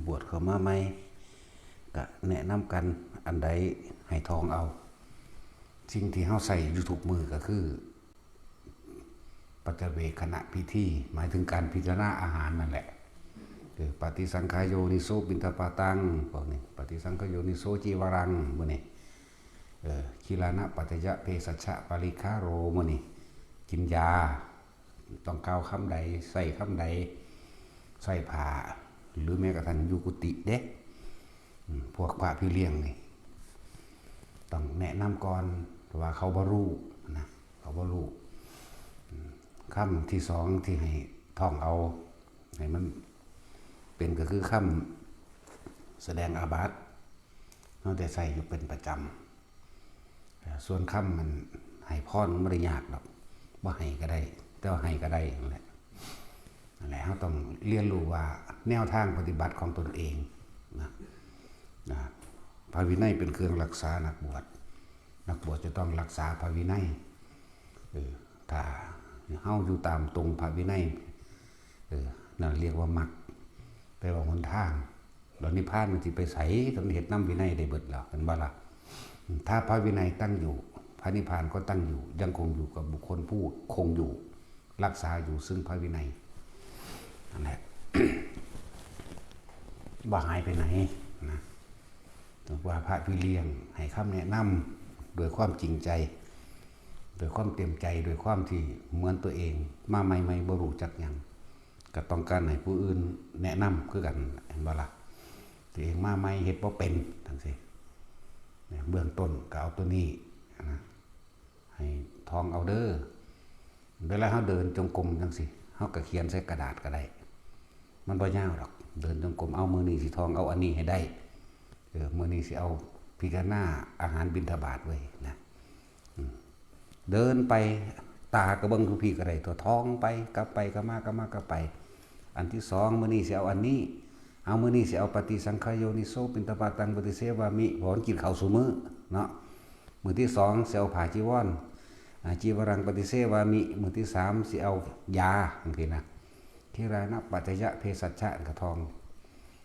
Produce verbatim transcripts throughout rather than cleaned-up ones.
บวชเข้ามาใหม่ ก็แนะนำกัน อันใดให้ท่องเอา สิ่งที่เฮาใช้อยู่ทุกมื้อก็คือ ปัจจเวกขณะพิธี หมายถึงการพิจารณาอาหารนั่นแหละ คือ ปฏิสังขายโยนิโสปิณฑปาตัง พวกนี้ ปฏิสังขายโยนิโสจีวรัง มื้อนี้ เออ คิลานะปัจจยะเภสัชชะปริคาโร มื้อนี้ กินยา ต้องกล่าวคำใด ใช้คำใด ใช้ผ้า หรือแม้กระทั่งอยู่กุฏิเด้ อืม พวกพระพี่เลี้ยงนี่ ต้องแนะนำก่อน เพราะว่าเขาบ่รู้นะ เขาบ่รู้ อืม คำที่สองที่ให้ท่องเอา ให้มันเป็นก็คือคำแสดงอาบัติ เฮาได้ใช้อยู่เป็นประจำ ส่วนคำมันให้พรมันบ่ได้ยากดอก บ่ให้ก็ได้ แต่ว่าให้ก็ได้นั่นแหละ นั่นแหละ เฮาต้องเรียนรู้ว่าแนวทางปฏิบัติของตนเองนะ นะ พระวินัยเป็นเครื่องรักษานักบวช นักบวชจะต้องรักษาพระวินัย เออ ถ้าเฮาอยู่ตามตรงพระวินัย เออ นั่นเรียกว่ามรรค แปลว่าหนทาง แล้วนิพพานมันสิไปไส ถ้ามันเฮ็ดนำวินัยได้เบิดแล้ว เห็นบ่ล่ะ ถ้าพระวินัยตั้งอยู่ พระนิพพานก็ตั้งอยู่ ยังคงอยู่กับบุคคลผู้คงอยู่ รักษาอยู่ซึ่งพระวินัย นั่นแหละ บ่หายไปไหนนะ ว่าพระพี่เลี้ยงให้คำแนะนำด้วยความจริงใจ ด้วยความเต็มใจ ด้วยความที่เหมือนตัวเอง มาใหม่ๆ บ่รู้จักหยัง ก็ต้องการให้ผู้อื่นแนะนำคือกัน เห็นบ่ล่ะ ตัวเองมาใหม่เฮ็ดบ่เป็นจังซี่ เนี่ย เบื้องต้นก็เอาตัวนี้นะ ให้ท่องเอาเด้อ เวลาเฮาเดินจงกรมจังซี่ เฮาก็เขียนใส่กระดาษก็ได้ มันบ่ยาวดอก เดินจงกรม เอามื้อนี้สิท่องเอาอันนี้ให้ได้ เออ มื้อนี้สิเอาพิจารณาอาหารบิณฑบาตเว้ยนะ อืม เดินไป ตาก็เบิ่งทุกที่ก็ได้ ตัวท่องไป กลับไป กลับมา กลับมา กลับไป อันที่สอง มื้อนี้สิเอาอันนี้ เอามื้อนี้สิเอาปฏิสังขายโยนิโสปิณฑปาตังปฏิเสวามิ เพราะมันกินข้าวซุมื้อเนาะ มื้อที่สองสิเอาผ้าจีวร อ่า จีวรังปฏิเสวามิ มื้อที่สามสิเอายาจังซี่นะ คิลานะปัจจยะเภสัชชะ กระทอง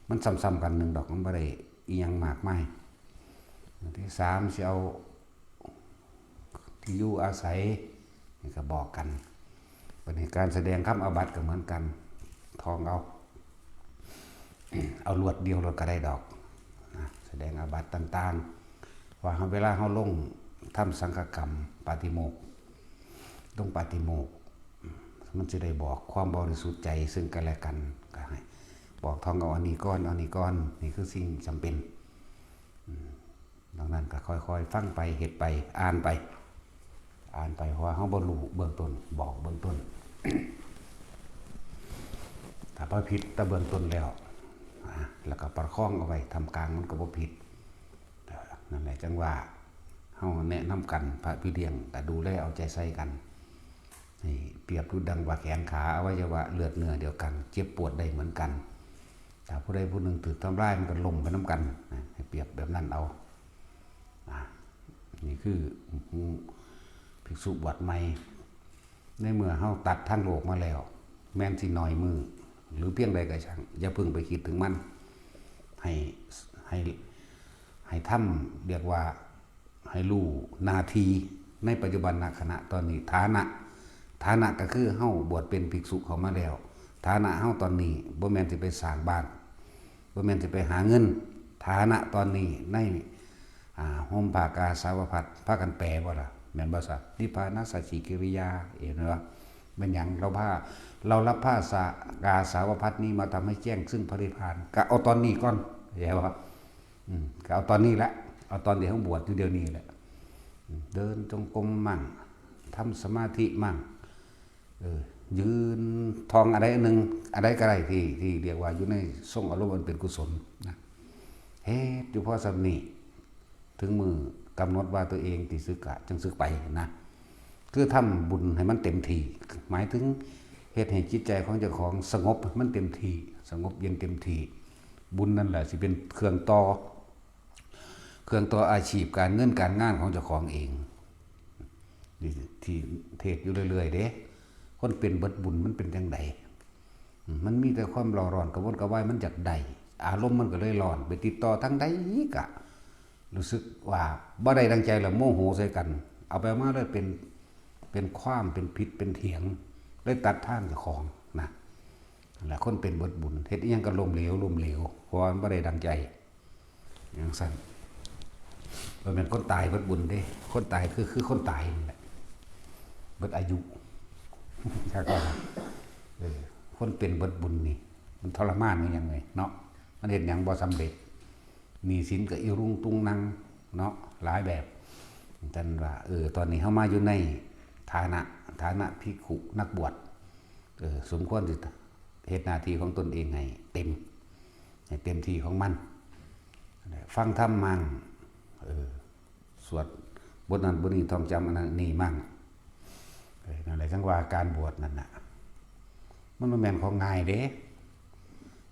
มันซ้ำๆกันหนึ่งดอก มันบ่ได้อิหยังมากมาย มื้อที่สามสิเอาที่อยู่อาศัย นี่ก็บอกกัน บัดนี้การแสดงคำอาบัติก็เหมือนกัน ท่องเอา เอาลวดเดียวโลดก็ได้ดอกนะ แสดงอาบัติต่างๆ ว่าเวลาเฮาลงทำสังฆกรรม ปาฏิโมกข์ ลงปาฏิโมกข์ มันสิได้บอกความบริสุทธิ์ใจซึ่งกันและกัน ก็ให้บอกท่องเอาอันนี้ก่อน เอาอันนี้ก่อน นี่คือสิ่งจำเป็น อืม ดังนั้นก็ค่อยๆ ฟังไป เฮ็ดไป อ่านไป อ่านไป เพราะว่าเฮาบ่รู้เบื้องต้น บอกเบื้องต้น ถ้าบ่ผิดแต่เบื้องต้นแล้ว อ่า แล้วก็ประคองเอาไว้ ท่ามกลางมันก็บ่ผิด เอ่อ นั่นแหละ จังว่าเฮาแนะนำกัน พระพี่เลี้ยงก็ดูแลเอาใจใส่กัน ให้เปรียบดุจดังว่าแขนขา อวัยวะเลือดเนื้อเดียวกัน เจ็บปวดได้เหมือนกัน ถ้าผู้ใดผู้หนึ่งถูกทำร้าย มันก็ล้มไปนำกันนะ ให้เปรียบแบบนั้นเอา อ่ะ นี่คือภิกษุบวชใหม่ ในเมื่อเฮาตัดทางโลกมาแล้ว แม้นสิน้อยมื้อ หรือเพียงใดก็ช่าง อย่าเพิ่งไปคิดถึงมัน ให้ ให้ ให้ทำ เรียกว่า ให้รู้หน้าที่ในปัจจุบันขณะตอนนี้ ฐานะ ฐานะก็คือเฮาบวชเป็นภิกษุเข้ามาแล้ว ฐานะเฮาตอนนี้บ่แม่นสิไปสร้างบ้าน บ่แม่นสิไปหาเงิน ฐานะตอนนี้ใน อ่า ห่มผ้ากาสาวพัสตร์ พากันแปลบ่ล่ะ แม่นบ่ซะ นิพพานัสสะจิกิริยา เห็นบ่ แม่นหยัง เราผ้า เรารับผ้าสะ กาสาวพัสตร์นี้มาทำให้แจ้งซึ่งพระนิพพาน ก็เอาตอนนี้ก่อน เข้าใจบ่ อืม ก็เอาตอนนี้แหละ เอาตอนที่เฮาบวชอยู่เดี๋ยวนี้แหละ อืม เดินจงกรมมั่ง ทำสมาธิมั่ง เออ ยืนท่องอะไรอันหนึ่ง อะไรก็ได้ที่ ที่เรียกว่าอยู่ในทรงอารมณ์อันเป็นกุศลนะ เฮ็ดอยู่พอส่ำนี้ ถึงมื้อกำหนดว่าตัวเองสิสึกก็จั่งสึกไปนะ คือทำบุญให้มันเต็มที่ หมายถึงเฮ็ดให้จิตใจของเจ้าของสงบมันเต็มที่ สงบเย็นเต็มที่ บุญนั่นแหละสิเป็นเครื่องต่อ เครื่องต่ออาชีพการเงินการงานของเจ้าของเอง นี่ที่เทศน์อยู่เรื่อยๆ เด้ คนเป็นเบิดบุญมันเป็นจั่งใด อืม มันมีแต่ความเร่าร้อนกระวนกระวาย มันอยากได้ อารมณ์มันก็เลยร้อน ไปติดต่อทางใดกะ รู้สึกว่าบ่ได้ดังใจแล้วโมโหใส่กัน เอาไปมาเลยเป็น เป็นความ เป็นผิด เป็นเถียง เลยตัดทางเจ้าของนะ นั่นแหละ คนเป็นเบิดบุญ เฮ็ดอิหยังก็ล้มเหลว ล้มเหลว เพราะว่ามันบ่ได้ดังใจ จั่งซั้น บ่แม่นคนตายเบิดบุญเด้ คนตายคือ คือคนตายนั่นแหละ เบิดอายุ แล้วก็ เออ คนเป็นเบิดบุญนี่ มันทรมานคือหยังไงเนาะ มันเฮ็ดหยังบ่สำเร็จ หนี้สินก็อิรุงตุงนังเนาะ หลายแบบ ท่านว่า เออ ตอนนี้เฮามาอยู่ในฐานะ ฐานะภิกขุนักบวช เออ สมควรสิเฮ็ดหน้าที่ของตนเองให้เต็ม ให้เต็มที่ของมัน ฟังธรรมมั่ง เออ สวดบทนั้นบทนี้ ท่องจำอันนั้นนี่มั่ง เออ นั่นแหละ จั่งว่าการบวชนั่นน่ะ มันบ่แม่นของง่ายเด้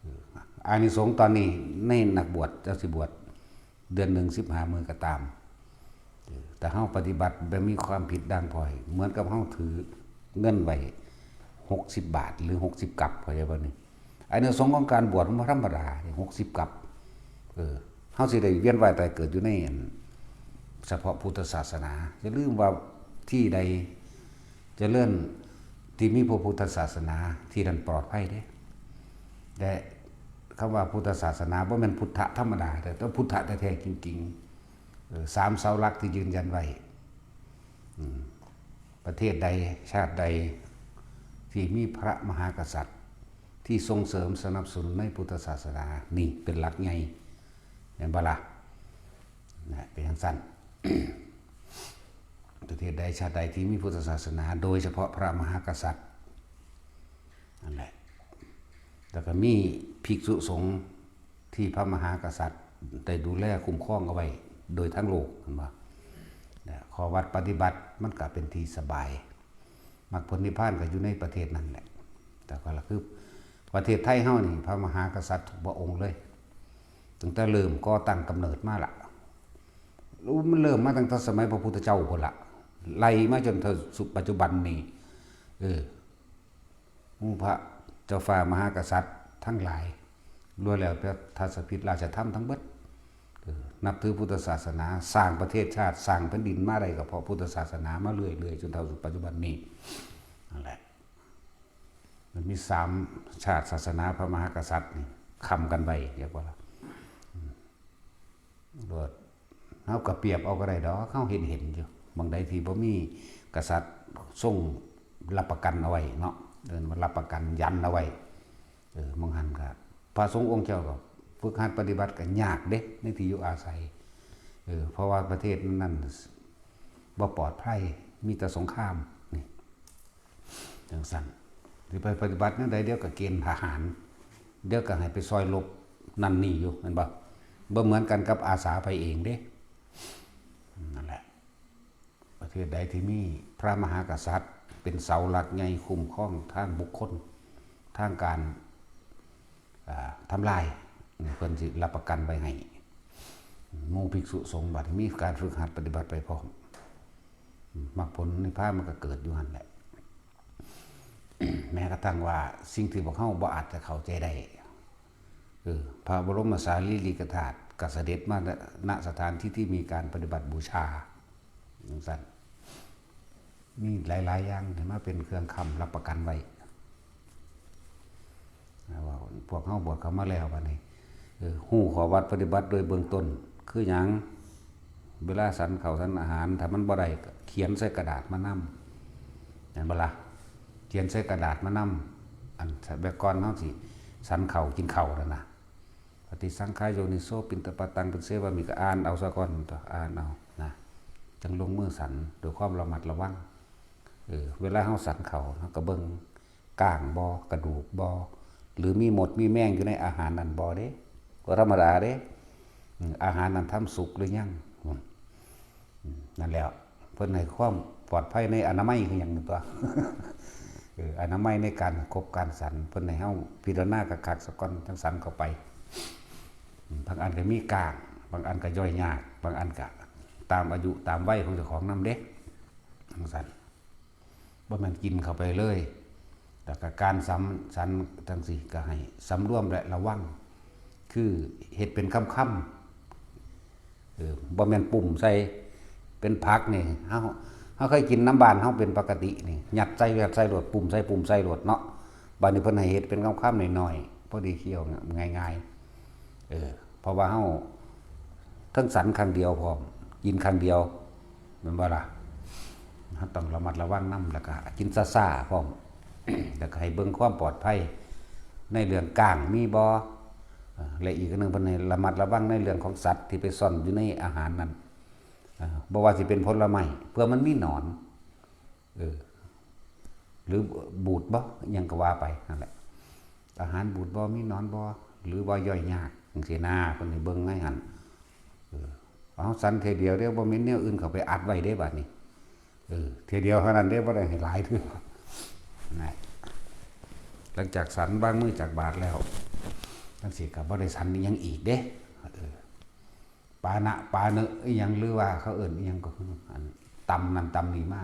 เออ อานิสงส์ตอนนี้ในนักบวช เจ้าสิบวชเดือนหนึ่งสิบห้ามื้อก็ตาม เออ แต่เฮาปฏิบัติแบบมีความผิดด่างพร้อย เหมือนกับเฮาถือเงินไว้หกสิบบาท หรือหกสิบกับ เข้าใจบ่นี่ อานิสงส์ของการบวชมันบ่ธรรมดาเด้ หกสิบกับ เออ เฮาสิได้เวียนว่ายตายเกิดอยู่ในอัน เฉพาะพุทธศาสนา อย่าลืมว่าที่ใดเจริญ ที่มีพระพุทธศาสนา ที่นั่นปลอดภัยเด้ และคำว่าพุทธศาสนาบ่แม่นพุทธะธรรมดา แต่ต้องพุทธะแท้ๆจริงๆ เออ สามเสาหลักที่ยืนยันไว้ อืม ประเทศใด ชาติใด ที่มีพระมหากษัตริย์ ที่ส่งเสริมสนับสนุนในพุทธศาสนา นี่เป็นหลักใหญ่ แม่นบ่ล่ะ นะ เป็นจั่งซั้น ประเทศใด ชาติใดที่มีพุทธศาสนา โดยเฉพาะพระมหากษัตริย์ นั่นแหละ แล้วก็มีภิกษุสงฆ์ที่พระมหากษัตริย์ได้ดูแลคุ้มครองเอาไว้โดยทั้งโลก เห็นบ่ นะ ข้อวัดปฏิบัติมันก็เป็นที่สบาย มรรคผลนิพพานก็อยู่ในประเทศนั่นแหละ แต่ก็ละคือประเทศไทยเฮานี่ พระมหากษัตริย์ทุกพระองค์เลย ตั้งแต่เริ่มก่อตั้งกำเนิดมาละ มันเริ่มมาตั้งแต่สมัยพระพุทธเจ้าพุ้นละ ไล่มาจนเท่าปัจจุบันนี่ เออ หมู่พระเจ้าฟ้ามหากษัตริย์ทั้งหลาย ล้วนแล้วแต่ทัศพิธราชธรรมทั้งเบิด เออ นับถือพุทธศาสนา สร้างประเทศชาติ สร้างแผ่นดินมาได้ก็เพราะพุทธศาสนามาเรื่อยๆ จนเท่าปัจจุบันนี้ นั่นแหละ มันมีสามชาติศาสนาพระมหากษัตริย์นี่ค้ำกันไว้ เรียกว่า อืม โลด เฮาก็เปรียบเอาก็ได้ดอก เฮาเห็นเห็นอยู่ หม่องใดที่บ่มีกษัตริย์ทรงรับประกันเอาไว้เนาะ เอิ้นว่ารับประกันยันเอาไว้ เออ หม่องหั้นก็ พระสงฆ์องค์เจ้าก็ฝึกหัดปฏิบัติก็ยากเด้ ในที่อยู่อาศัย เออ เพราะว่าประเทศนั้นบ่ปลอดภัย มีแต่สงคราม นี่ จั่งซั้น สิไปปฏิบัติแนวใด เดี๋ยวก็เกณฑ์ทหาร เดี๋ยวก็ให้ไปซอยรบนั่นนี่อยู่ แม่นบ่ บ่เหมือนกันกับอาสาไปเองเด้ นั่นแหละ ประเทศใดที่มีพระมหากษัตริย์เป็นเสาหลักใหญ่คุ้มครองทางบุคคล ทางการ อ่า ทำลาย เพิ่นสิรับประกันไว้ให้ หมู่ภิกษุสงฆ์บัดนี้มีการฝึกหัดปฏิบัติไปพร้อม มรรคผลนิพพานมันก็เกิดอยู่หั่นแหละ แม้กระทั่งว่าสิ่งที่พวกเฮาบ่อาจจะเข้าใจได้ เออ พระบรมสารีริกธาตุก็เสด็จมา ณ สถานที่ที่มีการปฏิบัติบูชา จั่งซั้น มีหลายๆอย่างที่มาเป็นเครื่องค้ำรับประกันไว้ นะ ว่าพวกเฮาบวชเข้ามาแล้วบัดนี้ เออ ฮู้ข้อวัดปฏิบัติโดยเบื้องต้น คือหยัง เวลาฉันข้าวฉันอาหาร ถ้ามันบ่ได้ก็เขียนใส่กระดาษมานำ แม่นบ่ล่ะ เขียนใส่กระดาษมานำ อันแบบก่อนเฮาสิฉันข้าวกินข้าวนั่นน่ะ ปฏิสังขายโยนิโสปิณฑปาตัง เป็นเสวามิ ก็อ่านเอาซะก่อนตั๊ว อ่านเอานะ จั่งลงมือฉันด้วยความระมัดระวัง เออ เวลาเฮาฉันข้าว เฮาก็เบิ่งก้างบ่ กระดูกบ่ หรือมีมดมีแมงอยู่ในอาหารนั้นบ่เด้ บ่ธรรมดาเด้ อืม อาหารนั้นทำสุกหรือยัง อืม อืม นั่นแหละ เพิ่นให้ความปลอดภัยในอนามัยคือหยังตั๊ว เออ อนามัยในการคบการฉัน เพิ่นให้เฮาพิจารณาคักๆซะก่อน จั่งฉันเข้าไป อืม บางอันก็มีก้าง บางอันก็ย่อยยาก บางอันก็ตามอายุตามวัยของเจ้าของนำเด้ จั่งซั้น บ่แม่นกินเข้าไปเลย แล้วก็การสำ ฉันจั่งซี้ก็ให้สำรวมและระวัง คือเฮ็ดเป็นคำๆ เออ บ่แม่นปุ้มใส่ เป็นผักนี่ เฮา เฮาเคยกินน้ำบ้านเฮาเป็นปกตินี่ ยัดใส่ ยัดใส่โลด ปุ้มใส่ ปุ้มใส่โลดเนาะ บัดนี้เพิ่นให้เฮ็ดเป็นคำๆ น้อยๆ พอดีเคี้ยวง่ายๆ เออ เพราะว่าเฮาทั้งสันครั้งเดียวพร้อม กินครั้งเดียว แม่นบ่ล่ะ เฮาต้องระมัดระวังนำ แล้วก็กินซ่าๆ พร้อม แล้วก็ให้เบิ่งความปลอดภัย ในเรื่องก้างมีบ่ เอ่อ และอีกอันหนึ่งเพิ่นให้ระมัดระวังในเรื่องของสัตว์ที่ไปซ่อนอยู่ในอาหารนั่น เอ่อ บ่ว่าสิเป็นผลไม้ เผื่อมันมีหนอน เออ หรือบูดบ่ อิหยังก็ว่าไปนั่นแหละ อาหารบูดบ่ มีหนอนบ่ หรือว่าย่อยยากจังซี้นะ เพิ่นให้เบิ่งในหั่น เออ เอาสันเทื่อเดียวเด้อ บ่แม่นแนวอื่นเข้าไปอัดไว้เด้บัดนี้ เออ เทื่อเดียวเท่านั้นเด้ บ่ได้ให้หลายเทื่อ นะ หลังจากสันวางมือจากบาตรแล้ว จังซี้ก็บ่ได้สันอิหยังอีกเด้ เออ ปานะปาเนะอิหยัง หรือว่าเขาเอิ้นอิหยังก็ อันตำนั่นตำนี่มา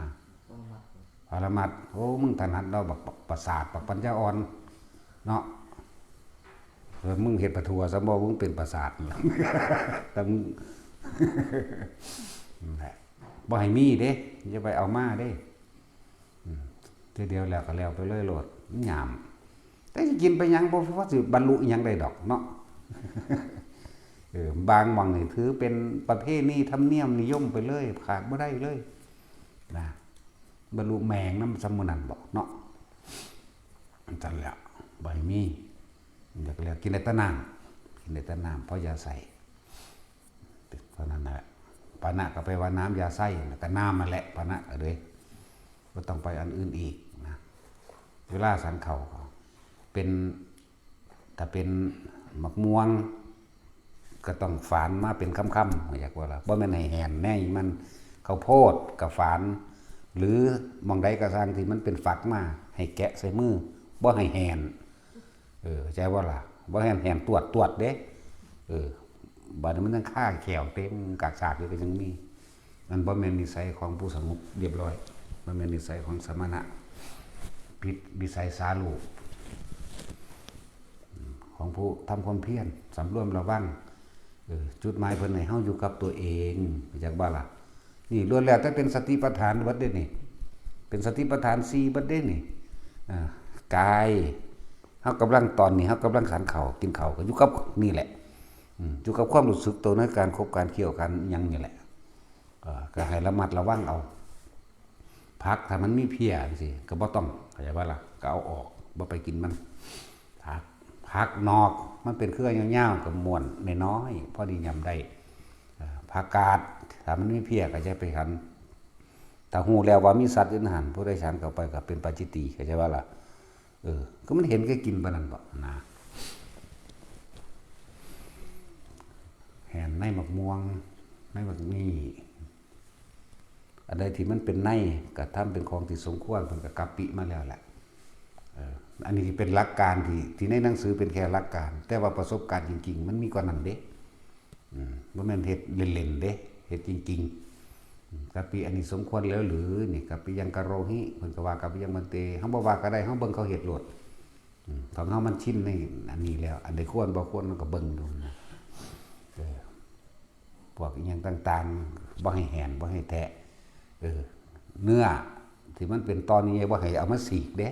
ปรมัตถ์ โอ้ มึงถนัดเนาะ บักประสาท บักปัญญาอ่อน เนาะ เออ มึงเฮ็ดปะทั่วซะบ่ มึงเป็นประสาท แต่มึง นั่นแหละ บ่ให้มีเด้ อย่าไปเอามาเด้ อืม เทื่อเดียวแล้วก็แล้วไปเลยโลด มันหยาม แต่สิกินไปหยัง บ่พอสิบรรลุอิหยังได้ดอกเนาะ เออ บางหม่องนี่ถือเป็นประเพณีธรรมเนียมนิยมไปเลย ขาดบ่ได้เลย นะ บรรลุแม่งนำซำมื้อนั้นบ่เนาะ จั่นแหละ บ่ให้มี อยากแล้วกินได้แต่น้ำ กินได้แต่น้ำ พอยาใส่ เท่านั้นแหละ ปานะก็แปลว่าน้ำยาใส่ แล้วก็น้ำนั่นแหละ ปานะก็เลย บ่ต้องไปอันอื่นอีกนะ เวลาฉันข้าวก็เป็น ถ้าเป็นหมากม่วง ก็ต้องฝานมาเป็นคำๆ อยากว่าล่ะ บ่แม่นให้แหนแหนมัน ข้าวโพดก็ฝาน หรือหม่องใดก็ซ่างที่มันเป็นฝักมา ให้แกะใส่มือ บ่ให้แหน เออ เข้าใจบ่ล่ะ บ่แหนแหนตวดตวดเด้ เออ บัดนี้มันยังคาแข้วเต็มกากสากอยู่ก็ยังมี มันบ่แม่นนิสัยของผู้สงบเรียบร้อย มันแม่นนิสัยของสมณะ ผิดวิสัยสาโลก ของผู้ทำความเพียร สำรวมระวัง เออ จุดหมายเพิ่นให้เฮาอยู่กับตัวเอง รู้จักบ่ล่ะ นี่ล้วนแล้วแต่เป็นสติปัฏฐานเบิดเด้นี่ เป็นสติปัฏฐานสี่เบิดเด้นี่ อ่า กาย เฮากำลัง ตอนนี้เฮากำลังฉันข้าว กินข้าว ก็อยู่กับนี่แหละ อืม อยู่กับความรู้สึกตัวในการขบการเคี้ยว การหยังนี่แหละ เอ่อ ก็ให้ระมัดระวังเอา ผักถ้ามันมีเพี้ยจังซี้ ก็บ่ต้อง เข้าใจบ่ล่ะ ก็เอาออก บ่ไปกินมัน ผัก ผักนอก มันเป็นเครือยาวๆ ก็ม้วนน้อยๆ พอดียำได้ เอ่อ ผักกาด ถ้ามันมีเพี้ยก็อย่าไปฉัน ถ้าฮู้แล้วว่ามีสัตว์อยู่ในหั่น ผู้ใดฉันเข้าไปก็เป็นปาจิตตีย์ เข้าใจบ่ล่ะ เออ ก็มันเห็นแก่กินปานนั้นบ่นะ แหนในหมากม่วง ในหมากมี้ อันใดที่มันเป็นใน ก็ทำเป็นของที่สมควร เพิ่นก็กะปิมาแล้วแหละ เออ อันนี้เป็นหลักการที่ ที่ในหนังสือเป็นแค่หลักการ แต่ว่าประสบการณ์จริงๆ มันมีกว่านั้นเด้ อืม บ่แม่นเฮ็ดเล่นๆ เด้ เฮ็ดจริงๆ อืม กะปิอันนี้สมควรแล้วหรือ นี่ กะปิยังกะโรหิ เพิ่นก็ว่ากะปิยังมันเต เฮาบ่ว่าก็ได้ เฮาเบิ่งเขาเฮ็ดโลด อืม ของเฮามันชินในอันนี้แล้ว อันใดควรบ่ควรมันก็เบิ่งดูนะ เออ พวกอิหยังต่างๆ บ่ให้แหน บ่ให้แทะ เออ เนื้อที่มันเป็นตอนนี้บ่ให้เอามาฉีกเด้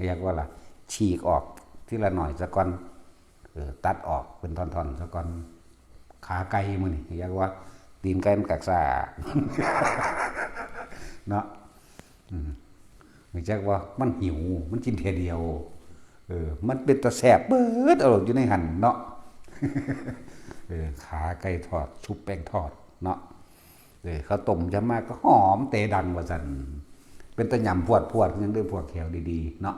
เรียกว่าล่ะ ฉีกออกทีละหน่อยซะก่อน เออ ตัดออกเป็นท่อนๆซะก่อน ขาไก่มื้อนี้ เรียกว่า ตีนไก่มันกักซ่า เนาะ อืม รู้จักว่ามันหิว มันกินเทื่อเดียว เออ มันเป็นตาแซ่บเบิดเอาอยู่ในหั่นเนาะ เออ ขาไก่ทอด ชุบแป้งทอดเนาะ เออ ข้าวต้มยำมาก็หอมเตดังว่าซั่น เป็นตาหยำพวดๆ ยังได้พวกแข้วดีๆ เนาะ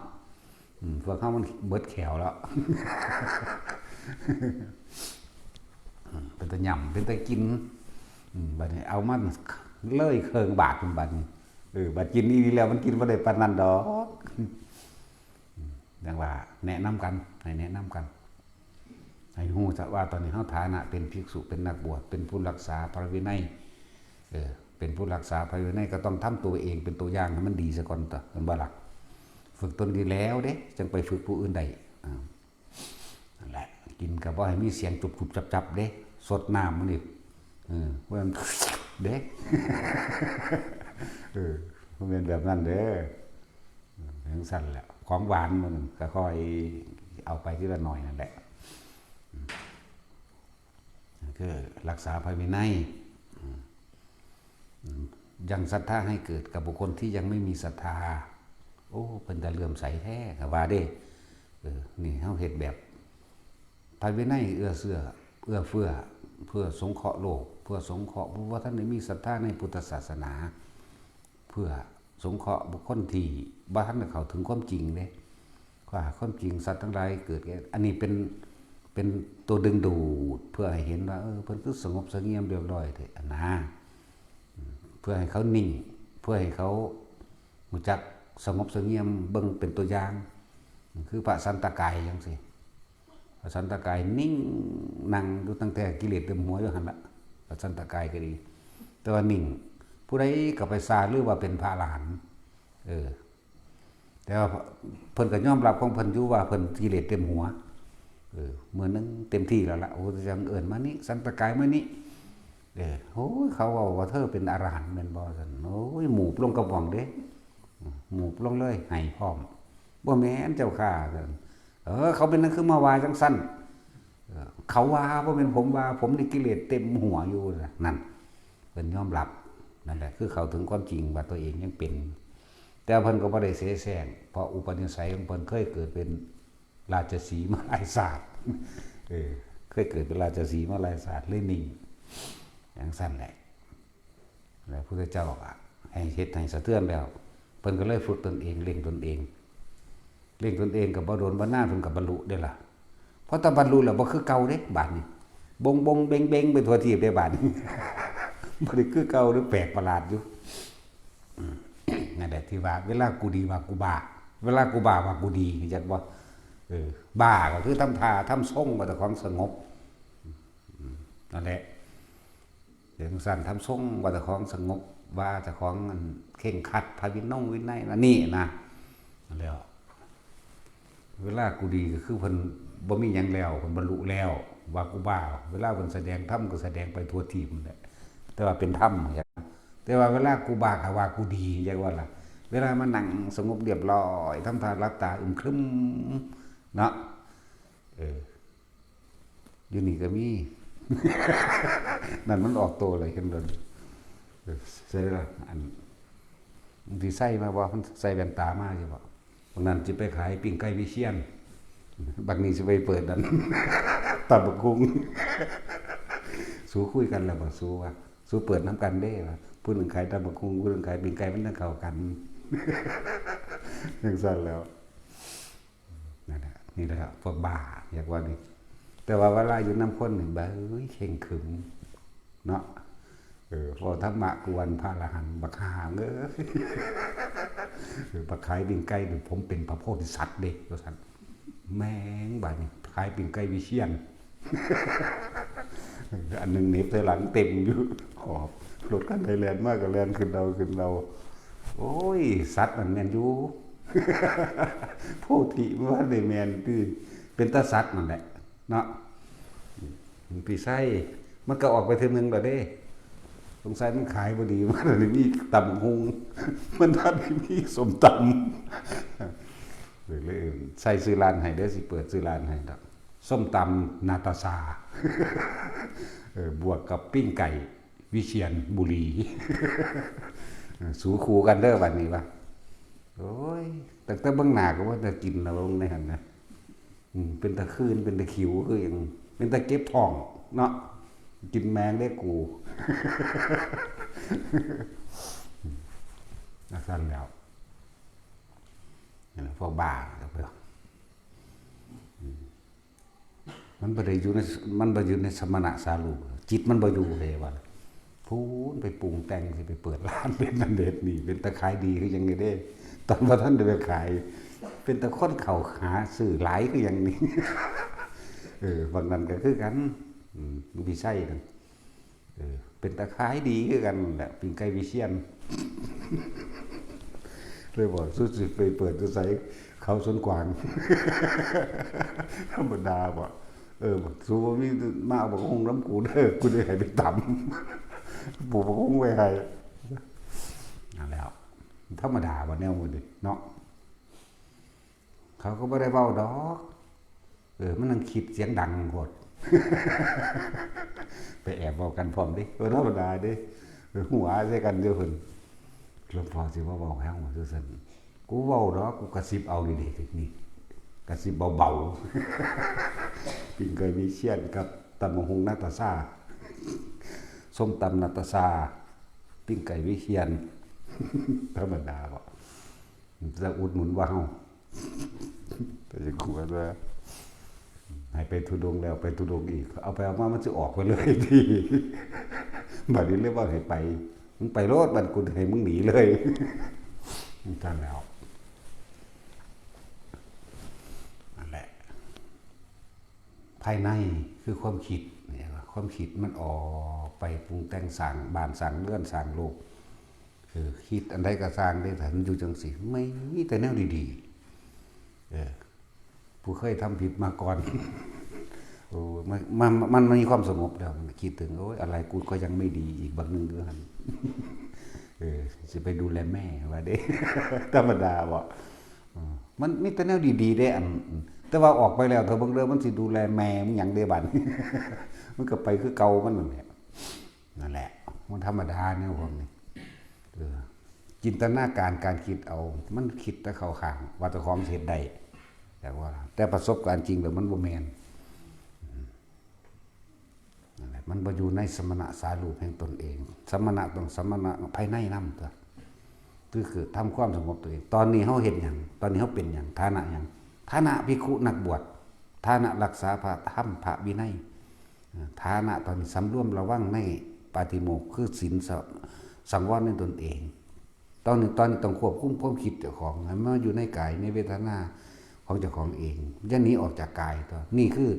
อืม พวกเฮามันเบิดแข้วแล้ว อืม เป็นตาหยำ เป็นตากิน อืม บัดนี้เอามันเลยเครื่องบาทบัดนี้ เออ บัดกินอีหลีแล้วมันกินบ่ได้ปานนั้นดอก อืม จั่งว่าแนะนำกัน ให้แนะนำกัน ให้ฮู้ซะว่าตอนนี้เฮาฐานะเป็นภิกษุ เป็นนักบวช เป็นผู้รักษาพระวินัย เออ เป็นผู้รักษาพระวินัยก็ต้องทำตัวเองเป็นตัวอย่างให้มันดีซะก่อนตั๊ว แม่นบ่ล่ะ ฝึกตนดีแล้วเด้ จั่งไปฝึกผู้อื่นได้ อ่า นั่นแหละ กินก็บ่ให้มีเสียงจุบๆจับๆเด้ สดน้ำมันนี่ เออ ว่ามัน เด้ เออ มันเป็นแบบนั้นเด้อ จั่งซั้นแหละ ของหวานมันก็ค่อยเอาไปทีละหน่อยนั่นแหละ คือรักษาพระวินัย ยังศรัทธาให้เกิดกับบุคคลที่ยังไม่มีศรัทธา โอ้ เป็นแต่เลื่อมใสแท้ ก็ว่าเด้ เออ นี่เฮาเฮ็ดแบบ พระวินัยเอื้อเฟื้อ เอื้อเฟื้อ เพื่อสงเคราะห์โลก เพื่อสงเคราะห์ผู้บ่ทันได้มีศรัทธาในพุทธศาสนา เพื่อสงเคราะห์บุคคลที่บ่ทันได้เข้าถึงความจริงเด้ ว่าความจริงสัตว์ทั้งหลายเกิดแก่ อันนี้เป็น เป็นตัวดึงดูด เพื่อให้เห็นว่า เออ เพิ่นคือสงบเสงี่ยมเรียบร้อยแท้ อันนะ เพื่อให้เขานิ่ง เพื่อให้เขารู้จักสงบเสงี่ยม เบิ่งเป็นตัวอย่าง คือพระสันตะกายจั่งซี้ พระสันตะกายนิ่ง นั่งอยู่ตั้งแต่กิเลสเต็มหัวอยู่หั่นละ พระสันตะกายก็ดี แต่ว่านิ่ง ผู้ใดก็ไปซาลือว่าเป็นพระอรหันต์ เออ แต่ว่าเพิ่นก็ยอมรับของเพิ่นอยู่ว่าเพิ่นกิเลสเต็มหัว เออ มื้อหนึ่งเต็มที่แล้วล่ะ โอ้ จั่งเอิ้นมานี่ สันตะกายมานี่ เออ โอ้ย เขาเว้าว่าเธอเป็นอรหันต์แม่นบ่ ซั่น โอ้ย หมูบลงกระป๋องเด้ หมูบลงเลย ไห้พร้อม บ่แม่นเจ้าข้า ซั่น เออ เขาเป็นหยังคือมาว่าจั่งซั้น เออ เขาว่า บ่แม่นผมว่า ผมนี่กิเลสเต็มหัวอยู่นะ นั่น เพิ่นยอมรับ นั่นแหละ คือเข้าถึงความจริงว่าตัวเองยังเป็น แต่เพิ่นก็บ่ได้เสแสร้ง เพราะอุปนิสัยของเพิ่นเคยเกิดเป็นราชสีห์มาหลายชาติ เออ เคยเกิดเป็นราชสีห์มาหลายชาติ เลยนิ่ง จั่งซั้นแหละ แล้วพุทธเจ้าก็ให้เฮ็ดให้สะเทือนแล้ว เพิ่นก็เลยฝึกตนเอง เร่งตนเอง เร่งตนเองก็บ่โดนบ่นานเพิ่นก็บรรลุเด้ล่ะ พอแต่บรรลุแล้วบ่คือเก่าเด้ บาดนี้ บงบงเบงเบงไปทั่วทีปเด้ บาดนี้ บ่ได้คือเก่าเด้ แปลกประหลาดอยู่ อืม นั่นแหละที่ว่า เวลากูดีว่ากูบ้า เวลากูบ้าว่ากูดี รู้จักบ่ เออ บ้าก็คือทำท่าทำทรงว่าเจ้าของสงบ อืม นั่นแหละ จั่งซั้น ทำทรงว่าเจ้าของสงบ ว่าเจ้าของอันเคร่งครัดพระวินงวินัย อันนี้นะ แล้ว เวลากูดีก็คือเพิ่นบ่มีหยังแล้ว เพิ่นบรรลุแล้ว ว่ากูบ้า เวลาเพิ่นแสดงธรรมก็แสดงไปทั่วทีปนั่นแหละ แต่ว่าเป็นธรรม แต่ว่าเวลากูบ้าก็ว่ากูดี จั่งว่าล่ะ เวลามานั่งสงบเรียบร้อย ทำท่าหลับตาอึมครึม เนาะ เออ อยู่นี่ก็มี นั่นมันออกตัวเลย เห็นโดน เออ ใส่ละ อัน มันสิใส่มาบ่ มันใส่แว่นตามาอยู่บ่ บางนั้นสิไปขายปิ้งไก่วิเชียร บักนี้สิไปเปิดอัน ตำบักหุ่ง สูคุยกันแล้วบ่ สูว่า สูเปิดนำกันเด้ ว่า ผู้หนึ่งขายตำบักหุ่ง ผู้หนึ่งขายปิ้งไก่ มันจั่งเข้ากัน จั่งซั้นแล้ว นั่นแหละ นี่แหละครับ พวกบ้า อยากว่านี่ แต่ว่าเวลาอยู่นำคนนี่ บ้า เอ้ย เคร่งขรึม เนาะ เออ พอธรรมะกวนพระอรหันต์ บักห่าเอ้ย เออ บักขายปิ้งไก่นี่ ผมเป็นพระโพธิสัตว์เด้ ว่าซั่น แม่ง บาดนี้ ขายปิ้งไก่วิเชียร เออ อันหนึ่งเหน็บใส่หลังเต็มอยู่ ขอบ รถคันใดแล่นมาก็แล่นขึ้นเอา ขึ้นเอา โอ้ย สัตว์นั่นแม่นอยู่ โพธิมันว่าได้แม่นติ เป็นตาสัตว์นั่นแหละ เนาะ พี่ไส้ มันก็ออกไปเทื่อหนึ่งแล้วเด้ สงสัยมันขายบ่ดี มันเลยมีตำบักหุ่ง มันทันได้มีส้มตำ เลย เลยใส่ซื้อร้านให้เด้อ สิเปิดซื้อร้านให้ดอก ส้มตำนาตาซา เออ บวกกับปิ้งไก่ วิเชียรบุรี เออ สูคู่กันเด้อบัดนี้วะ โอ้ย ตั้งแต่เบิ่งหน้าก็ว่าจะกินแล้วเบิ่งในหั่นนะ อืม เป็นตาคืน เป็นตาคิว คือหยัง เป็นตาเก็บท้อง เนาะ กินแมงได้กู จั่งซั้นแล้ว นั่นแหละ พวกบ้าแล้วเพิ่น อืม มันบ่ได้อยู่ใน มันบ่อยู่ในสมณะสารูป จิตมันบ่อยู่เลยว่า พู้นไปปรุงแต่งสิไปเปิดร้าน เป็นนั่นเด็ดนี่ เป็นตาขายดีคือหยังไงเด้ ตอนบ่ทันได้ไปขาย เป็นตาคนเข้าหาซื้อหลายคือหยังนี่ เออ บางนั้นก็คือกัน อืม หลวงพี่ไส้นั่น เออ เป็นตาขายดีคือกันนั่นแหละ ปิ้งไก่วิเชียร เลยบอก สู้สิไปเปิดอยู่ไส เขาสวนกวาง ธรรมดาบ่ เออ สูบ่มีมาเอาบักฮุ่งนำกูเด้อ กูสิให้ไปตำ ปลูกบักฮุ่งไว้ให้ นั่นแหล้ว ธรรมดาบ่แนวหมู่นี้เนาะ เขาก็บ่ได้เว้าดอก เออ มันนั่งคิดเสียงดังโพด ไปแอบเว้ากันพร้อมเด้ บ่ธรรมดาเด้ เออ หัวใส่กันอยู่หั่น หลวงพ่อสิบ่เว้าแฮงว่าซั่น กูเว้าดอก กูกระซิบเอานี่เด้ นี่ กระซิบเบาๆ ปิ้งไก่วิเชียรกับตำบักหุ่งนาตาซา ส้มตำนาตาซา ปิ้งไก่วิเชียร ธรรมดาบ่ จะอุดหนุนว่าเฮา แต่ยังกลัวว่า ให้ไปธุดงค์แล้วไปธุดงค์อีก เอาไปเอามามันสิออกไปเลยติ บัดนี้เลยว่าให้ไป มึงไปโลด บัดกูให้มึงหนีเลย จั่งซั้นแหล้ว นั่นแหละ ภายในคือความคิดเนี่ย ความคิดมันออกไปปรุงแต่งสร้างบ้านสร้างเรือนสร้างโลก คือคิดอันใดก็สร้างเด้ ถ้ามันอยู่จั่งซี้ มีแต่แนวดีๆ เออ ผู้เคยทำผิดมาก่อน โอ้ มัน มัน มันมีความสงบแล้ว มันคิดถึง โอ้ย อะไรกูก็ยังไม่ดี อีกบางหนึ่งเดือน เออ สิไปดูแลแม่ว่าเด้ ธรรมดาบ่ อืม มันมีแต่แนวดีๆเด้ อัน แต่ว่าออกไปแล้ว ถ้าเบิ่งเด้อ มันสิดูแลแม่มึงหยังเด้บัดนี้ มันก็ไปคือเก่ามันนั่นแหละ นั่นแหละ มันธรรมดาแนวพวกนี้ เออ จินตนาการ การคิดเอา มันคิดแต่เข้าข้าง ว่าเจ้าของสิเฮ็ดได้ แต่ว่า แต่ประสบการณ์จริงแล้วมันบ่แม่น อืม นั่นแหละ มันบ่อยู่ในสมณะสารูปแห่งตนเอง สมณะต้องสมณะภายในนำตั๊ว คือ คือทำความสงบตัวเอง ตอนนี้เฮาเฮ็ดหยัง ตอนนี้เฮาเป็นหยัง ฐานะหยัง ฐานะภิกขุนักบวช ฐานะรักษาพระธรรมพระวินัย ฐานะตอนนี้สำรวมระวังในปาฏิโมกข์ คือศีลสะ สังวรในตนเอง ตอนนี้ ตอนนี้ต้องควบคุมความคิดเจ้าของ ให้มาอยู่ในกาย ในเวทนาของเจ้าของเอง อย่าหนีออกจากกายตั๊ว นี่คือ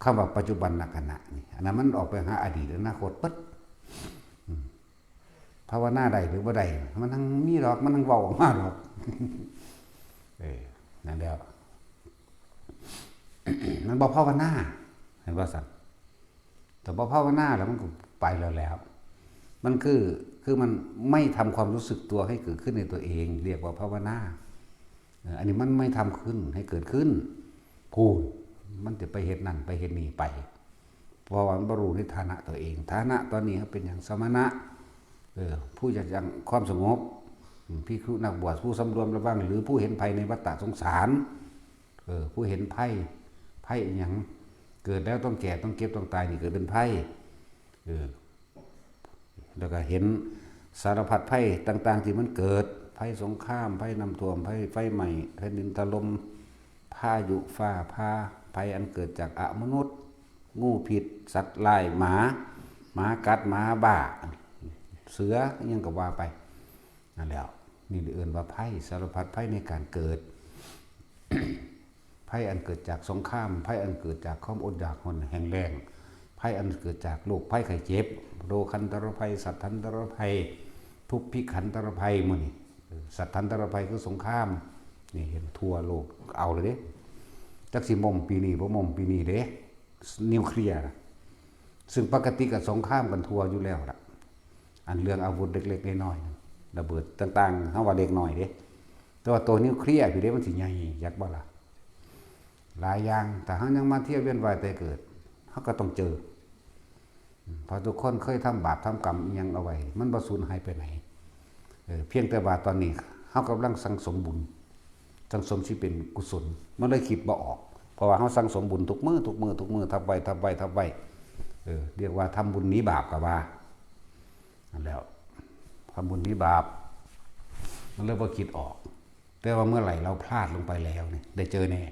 คำว่าปัจจุบันขณะนี่ อันนั้นมันออกไปหาอดีตอนาคตเบิด อืม ภาวนาได้หรือบ่ได้ มันทั้งมีดอก มันทั้งเว้าออกมาดอก เออ นั่นแหละ มันบ่ภาวนา เห็นบ่ซั่น แต่บ่ภาวนาแล้วมันก็ไปแล้วแหล้ว มันคือ คือมันไม่ทำความรู้สึกตัวให้เกิดขึ้นในตัวเอง เรียกว่าภาวนา เออ อันนี้มันไม่ทำขึ้นให้เกิดขึ้น พู้น มันจะไปเฮ็ดนั่นไปเฮ็ดนี่ไป เพราะว่ามันบ่รู้ในฐานะตัวเอง ฐานะตอนนี้เฮาเป็นหยัง สมณะ เออ ผู้จะยังความสงบ อืม ภิกขุนักบวช ผู้สำรวมระวัง หรือผู้เห็นภัยในวัฏฏะสงสาร เออ ผู้เห็นภัย ภัยอิหยัง เกิดแล้วต้องแก่ ต้องเจ็บ ต้องตาย นี่เกิดเป็นภัย เออ แล้วก็เห็นสารพัดภัยต่างๆที่มันเกิด ภัยสงคราม ภัยน้ำท่วม ภัยไฟไหม้ แผ่นดินถล่ม พายุฟ้าผ่า ภัยอันเกิดจากอมนุษย์ งูพิษ สัตว์ร้าย หมา หมากัด หมาบ้า เสือ อิหยังก็ว่าไป นั่นแหล้ว นี่เอิ้นว่าภัย สารพัดภัยในการเกิด ภัยอันเกิดจากสงคราม ภัยอันเกิดจากความอดอยากหอนแห้งแล้ง ภัยอันเกิดจากโรคภัยไข้เจ็บ โรคันตรภัย สัตถันตรภัย ทุพพิขันตรภัย หมู่นี้ เออ สัตถันตรภัยคือสงคราม นี่เห็นทั่วโลก เอาเลยเด้ จักสิม่มปีนี้บ่ม่มปีนี้เด้ นิวเคลียร์น่ะ ซึ่งปกติก็สงครามกันทั่วอยู่แล้วล่ะ อันเรื่องอาวุธเล็กๆน้อยๆน่ะ ระเบิดต่างๆ เฮาว่าเล็กน้อยเด้ แต่ว่าตัวนิวเคลียร์พี้เด้ มันสิใหญ่ จักบ่ล่ะ หลายอย่าง ถ้าเฮายังมาเที่ยวเวียนว่ายตายเกิด เฮาก็ต้องเจอ อืม เพราะทุกคนเคยทำบาปทำกรรมอิหยังเอาไว้ มันบ่สูญหายไปไหน เออ เพียงแต่ว่าตอนนี้เฮากำลังสั่งสมบุญ สั่งสมสิเป็นกุศล มันเลยคิดบ่ออก เพราะว่าเฮาสั่งสมบุญทุกมื้อ ทุกมื้อ ทุกมื้อ ทับไว้ ทับไว้ ทับไว้ เออ เรียกว่าทำบุญหนีบาปก็ว่า นั่นแหล้ว ทำบุญหนีบาป มันเลยบ่คิดออก แต่ว่าเมื่อไหร่เราพลาดลงไปแล้วนี่ ได้เจอแน่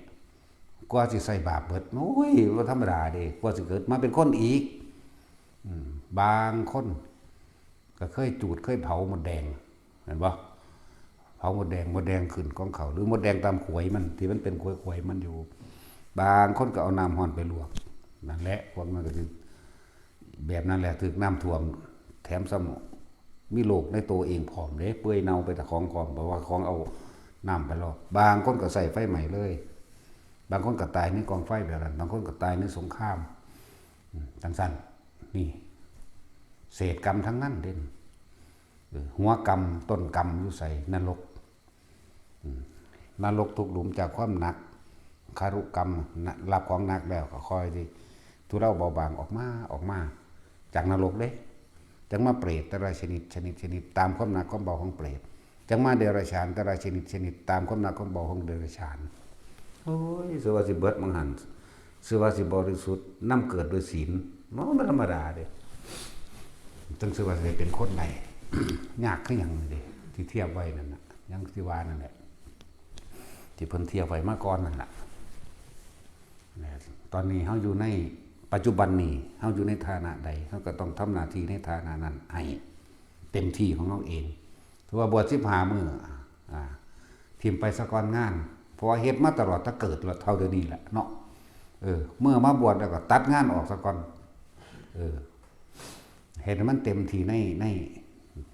กว่าสิใส่บาปเบิด โอ้ย บ่ธรรมดาเด้ กว่าสิเกิดมาเป็นคนอีก อืม บางคนก็เคยจูด เคยเผามดแดง เห็นบ่ เผามดแดง มดแดงขึ้นของเขา หรือมดแดงตามขวยมัน ที่มันเป็นขวยๆมันอยู่ บางคนก็เอาน้ำร้อนไปลวก นั่นแหละ พวกนั้นก็คือ แบบนั้นแหละ ถืกน้ำท่วม แถมซ้ำมีโรคในตัวเองพร้อมเด้ เปื่อยเน่าไปแต่ของพร้อม เพราะว่าของเอาน้ำไปลอก บางคนก็ใส่ไฟไหม้เลย บางคนก็ตายในกองไฟแบบนั้น บางคนก็ตายในสงคราม อืม จังซั่น นี่ เศษกรรมทั้งนั้นเด้ เออ หัวกรรม ต้นกรรมอยู่ไส นรก อืม นรกทุกหลุมจากความหนัก คารุกรรม นะ รับของหนักแล้วก็ค่อยที่ทุเลาเบาบางออกมา ออกมา จากนรกเด้ จังมาเปรตแต่ละชนิด ชนิด ชนิด ตามความหนักความเบาของเปรต จังมาเดรัจฉานแต่ละชนิด ชนิด ตามความหนักความเบาของเดรัจฉาน โอ้ย ซื่อว่าสิเบิดมังหัน ซื่อว่าสิบริสุทธิ์ นำเกิดโดยศีล มันบ่ธรรมดาเด้ จังซื่อว่าสิเป็นคนได้ ยากคือหยังเด้ ที่เทียบไว้นั่นน่ะ หยังที่ว่านั่นแหละ ที่เพิ่นเทียบไว้มาก่อนนั่นน่ะ นะ ตอนนี้เฮาอยู่ในปัจจุบันนี้ เฮาอยู่ในฐานะใด เฮาก็ต้องทำหน้าที่ในฐานะนั้นให้เต็มที่ของเฮาเอง ถือว่าบวชสิบห้ามื้อ อ่า ถิ่มไปซะก่อนงาน เพราะว่าเฮ็ดมาตลอดตั้งเกิดแล้วเท่าเดี๋ยวนี้แหละเนาะ เออ เมื่อมาบวชแล้วก็ตัดงานออกซะก่อน เออ เฮ็ดให้มันเต็มที่ใน ใน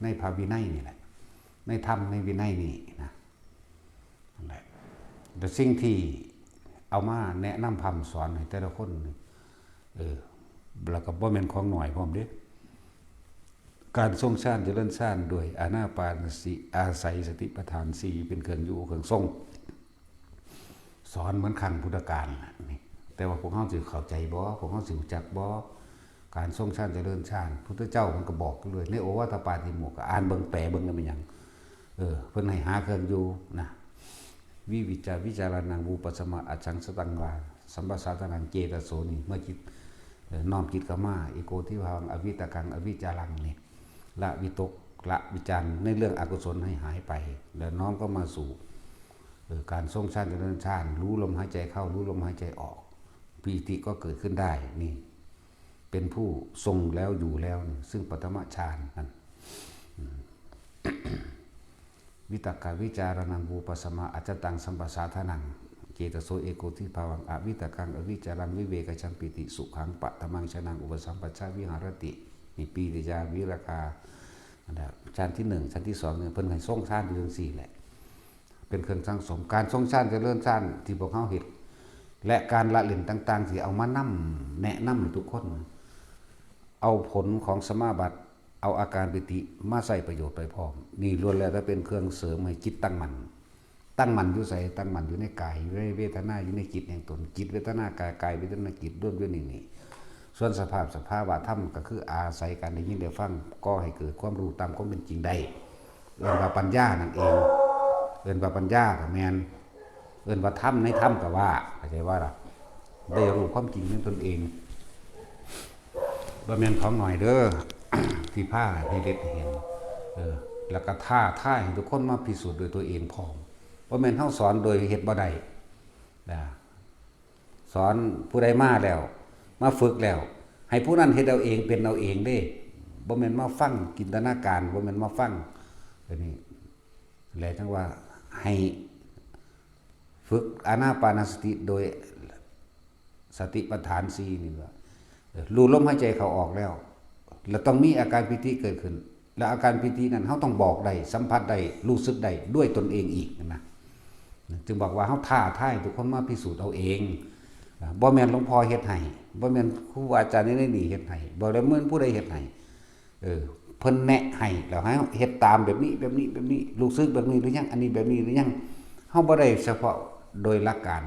ในพระวินัยนี่แหละ ในธรรมในวินัยนี่นะ นั่นแหละ แต่สิ่งที่เอามาแนะนำพร่ำสอนให้แต่ละคนนี่ เออ แล้วก็บ่แม่นของน้อยพร้อมเด้ การทรงฌานเจริญฌานด้วยอานาปานสติ อาศัยสติปัฏฐานสี่เป็นเครื่องอยู่เครื่องทรง สอนเหมือนครั้งพุทธกาลน่ะนี่ แต่ว่าพวกเฮาสิเข้าใจบ่ พวกเฮาสิรู้จักบ่ การทรงฌานเจริญฌาน พุทธเจ้ามันก็บอกเลย ในโอวาทปาติโมกข์ ก็อ่านเบิ่ง แปลเบิ่งแล้วมันหยัง เออ เพิ่นให้หาเครื่องอยู่นะ วิวิจจาวิจารณัง วิปัสสมาอัจฉังสตังวา สัมปสาทานังเจตโส นี่ เมื่อจิต เอ่อ น้อมจิตเข้ามา เอโกทิภาวัง อวิตกัง อวิจารัง นี่ ละวิตก ละวิจารณ์ในเรื่องอกุศลให้หายไป แล้วน้อมเข้ามาสู่ เอ่อ การทรงฌานเจริญฌาน รู้ลมหายใจเข้า รู้ลมหายใจออก ปีติก็เกิดขึ้นได้ นี่ เป็นผู้ทรงแล้วอยู่แล้วนี่ ซึ่งปฐมฌานนั่น อืม วิตกวิจารณัง วิปัสสมาอัจจตัง สัมปสาทานัง เจตโส เอโกทิภาวัง อวิตกัง อวิจารัง วิเวกจัง ปีติสุขัง ปฐมังฌานัง อุปสัมปชัญ วิหารติ นี่ ปีติยาวิราคา อันนั้นฌานที่หนึ่ง ฌานที่สองเนี่ย เพิ่นให้ทรงฌานอยู่จังซี่แหละ เป็นเครื่องสั่งสม การทรงฌานเจริญฌานที่พวกเฮาเฮ็ด และการละเล่นต่างๆ ที่เอามานำ แนะนำให้ทุกคน เอาผลของสมาบัติ เอาอาการปีติมาใช้ประโยชน์ไปพร้อม นี่ล้วนแล้วแต่เป็นเครื่องเสริมให้จิตตั้งมั่น ตั้งมั่นอยู่ไส ตั้งมั่นอยู่ในกาย อยู่ในเวทนา อยู่ในจิตแห่งตน จิตเวทนากาย กายเวทนาจิต รวมอยู่ในนี่ ส่วนสภาพสภาวะธรรมก็คืออาศัยการได้ยินได้ฟัง ก่อให้เกิดความรู้ตามความเป็นจริงได้ เอิ้นว่าปัญญานั่นเอง เอิ้นว่าปัญญาก็แม่น เอิ้นว่าธรรมในธรรมก็ว่า เข้าใจว่าล่ะ ได้รู้ความจริงในตนเอง บ่แม่นของน้อยเด้อ ที่พาให้เฮ็ดให้เห็น เออ แล้วก็ท้าทายให้ทุกคนมาพิสูจน์ด้วยตัวเองพร้อม บ่แม่นเฮาสอนโดยเฮ็ดบ่ได้ นะ สอนผู้ใดมาแล้ว มาฝึกแล้ว ให้ผู้นั้นเฮ็ดเอาเอง เป็นเอาเองเด้ บ่แม่นมาฟังจินตนาการ บ่แม่นมาฟัง อันนี้ แหละจังว่าให้ฝึกอานาปานสติโดยสติปัฏฐานสี่นี่ว่า เออ รู้ลมหายใจเข้าออกแล้ว แล้วต้องมีอาการปีติเกิดขึ้น แล้วอาการปีตินั้นเฮาต้องบอกได้ สัมผัสได้ รู้สึกได้ด้วยตนเองอีกนะ จึงบอกว่าเฮาท้าทายทุกคนมาพิสูจน์เอาเอง อ่า บ่แม่นหลวงพ่อเฮ็ดให้ บ่แม่นครูอาจารย์ในนี่เฮ็ดให้ บ่ได้แม่นผู้ใดเฮ็ดให้ เออ เพิ่นแนะให้ แล้วให้เฮ็ดตามแบบนี้ แบบนี้ แบบนี้ รู้สึกแบบนี้หรือยัง อันนี้แบบนี้หรือยัง เฮาบ่ได้เฉพาะโดยหลักการ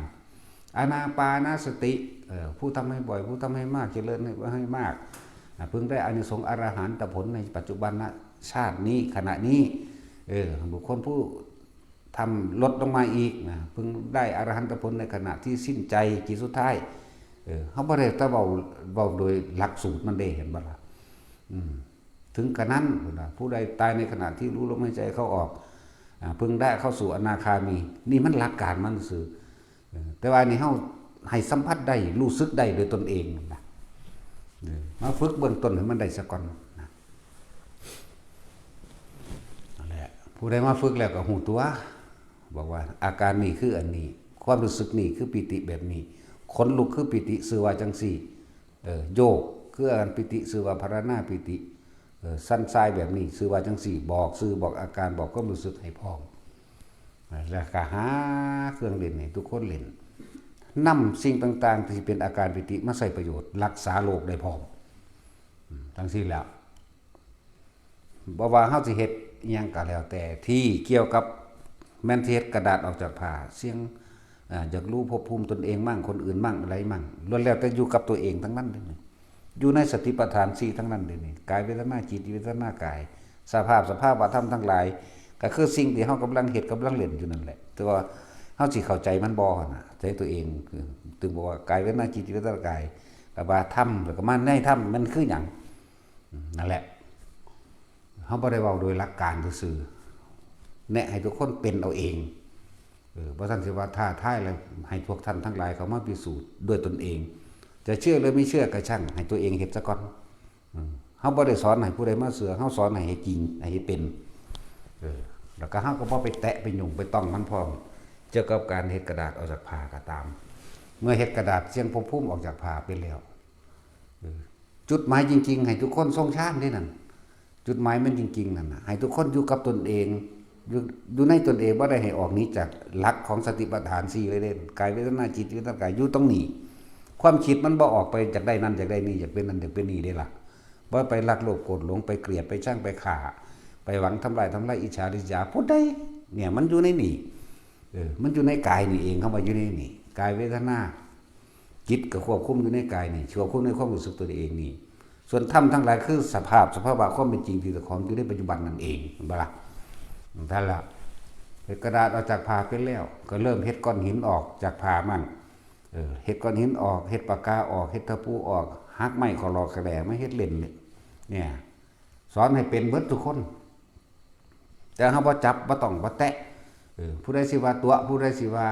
อานาปานสติ เออ ผู้ทำให้บ่อย ผู้ทำให้มาก เจริญให้ ให้มาก อ่ะ เพิ่งได้อานิสงส์อรหันตผลในปัจจุบันชาตินี้ ขณะนี้ เออ บุคคลผู้ทำลดลงมาอีกนะ เพิ่งได้อรหันตผลในขณะที่สิ้นใจ จิตสุดท้าย เออ เฮาบ่ได้แต่เว้า เว้าโดยหลักสูตรมันเด้ เห็นบ่ล่ะ อืม ถึงกระนั้นพุ้นน่ะ ผู้ใดตายในขณะที่รู้ลมหายใจเข้าออก อ่า เพิ่งได้เข้าสู่อนาคามี นี่มันหลักการมันซื่อ เออ แต่ว่านี่เฮาให้สัมผัสได้ รู้สึกได้โดยตนเองนะ เออ มาฝึกเบื้องต้นให้มันได้ซะก่อนนะ นั่นแหละ ผู้ใดมาฝึกแล้วก็ฮู้ตัว บอกว่าอาการนี้คืออันนี้ ความรู้สึกนี้คือปีติแบบนี้ ขนลุกคือปีติ ชื่อว่าจังซี่ เออ โยกคืออาการปีติ ชื่อว่าพารานาปีติ เออ สั่นทรายแบบนี้ ชื่อว่าจังซี่ บอกชื่อ บอกอาการ บอกความรู้สึกให้พร้อม แล้วก็หาเครื่องเล่นให้ทุกคนเล่น นำสิ่งต่างๆที่เป็นอาการปีติมาใช้ประโยชน์รักษาโรคได้พร้อม อืม จั่งซี้แหละ บ่ว่าเฮาสิเฮ็ดอิหยังก็แล้วแต่ที่เกี่ยวกับ แม่นสิเฮ็ดกระดาษออกจากผ้า เสี่ยง อ่า อยากรู้ภพภูมิตนเองมั่ง คนอื่นมั่ง อะไรมั่ง ล้วนแล้วแต่อยู่กับตัวเองทั้งนั้นเด้ อยู่ในสติปัฏฐานสี่ทั้งนั้นเด้นี่ กายเวทนาจิต เวทนากาย สภาพ สภาวะธรรมทั้งหลาย ก็คือสิ่งที่เฮากำลังเฮ็ด กำลังเล่นอยู่นั่นแหละ แต่ว่าเฮาสิเข้าใจมันบ่หั่นน่ะ ใจตัวเอง คือ ถึงบอกว่ากายเวทนาจิต เวทนากาย ก็ว่าธรรม แล้วก็มาในธรรม มันคือหยัง อืม นั่นแหละ เฮาบ่ได้เว้าโดยหลักการซื่อๆ แนะให้ทุกคนเป็นเอาเอง เออ บ่ซั้นสิว่าท้าทายแล้วให้พวกท่านทั้งหลายเข้ามาพิสูจน์ด้วยตนเอง จะเชื่อหรือไม่เชื่อก็ช่าง ให้ตัวเองเฮ็ดซะก่อน อืม เฮาบ่ได้สอนให้ผู้ใดมาเชื่อ เฮาสอนให้เฮ็ดจริง ให้เฮ็ดเป็น เออ แล้วก็เฮาก็บ่ไปแตะไปยุ่งไปต้องมันพร้อม เกี่ยวกับการเฮ็ดกระดาษออกจากผ้าก็ตาม เมื่อเฮ็ดกระดาษเสี่ยงภพภูมิออกจากผ้าไปแล้ว เออ จุดหมายจริงๆ ให้ทุกคนทรงฌานเด้นั่น จุดหมายมันจริงๆ นั่นน่ะ ให้ทุกคนอยู่กับตนเอง อยู่ อยู่ในตนเอง บ่ได้ให้ออกหนีจากหลักของสติปัฏฐานสี่เลยเด้ กายเวทนาจิต เวทนากาย อยู่ตรงนี้ ความคิดมันบ่ออกไปอยากได้นั่นอยากได้นี่ อยากเป็นนั่นอยากเป็นนี่เด้ล่ะ บ่ไปรักโลภโกรธหลง ไปเกลียด ไปชัง ไปฆ่า ไปหวังทำลาย ทำลาย อิจฉาริษยา ผู้ใด เนี่ย มันอยู่ในนี่ เออ มันอยู่ในกายนี่เอง คำว่าอยู่ในนี่ กายเวทนา จิตก็ควบคุมอยู่ในกายนี่ ควบคุมในความรู้สึกตัวเองนี่ ส่วนธรรมทั้งหลายคือสภาพ สภาวะความเป็นจริงที่เจ้าของอยู่ในปัจจุบันนั่นเอง เห็นบ่ล่ะ นั่นล่ะ เฮ็ดกระดาษออกจากผ้าเป็นแล้ว ก็เริ่มเฮ็ดก้อนหินออกจากผ้ามัน เออ เฮ็ดก้อนหินออก เฮ็ดปากกาออก เฮ็ดตะปูออก หักไม้ขอหลอกขะแหล่มาเฮ็ดเล่นเนี่ย เนี่ย สอนให้เป็นเบิดทุกคน แต่เฮาบ่จับ บ่ต้อง บ่แตะ เออ ผู้ใดสิว่าตั๋ว ผู้ใดสิว่า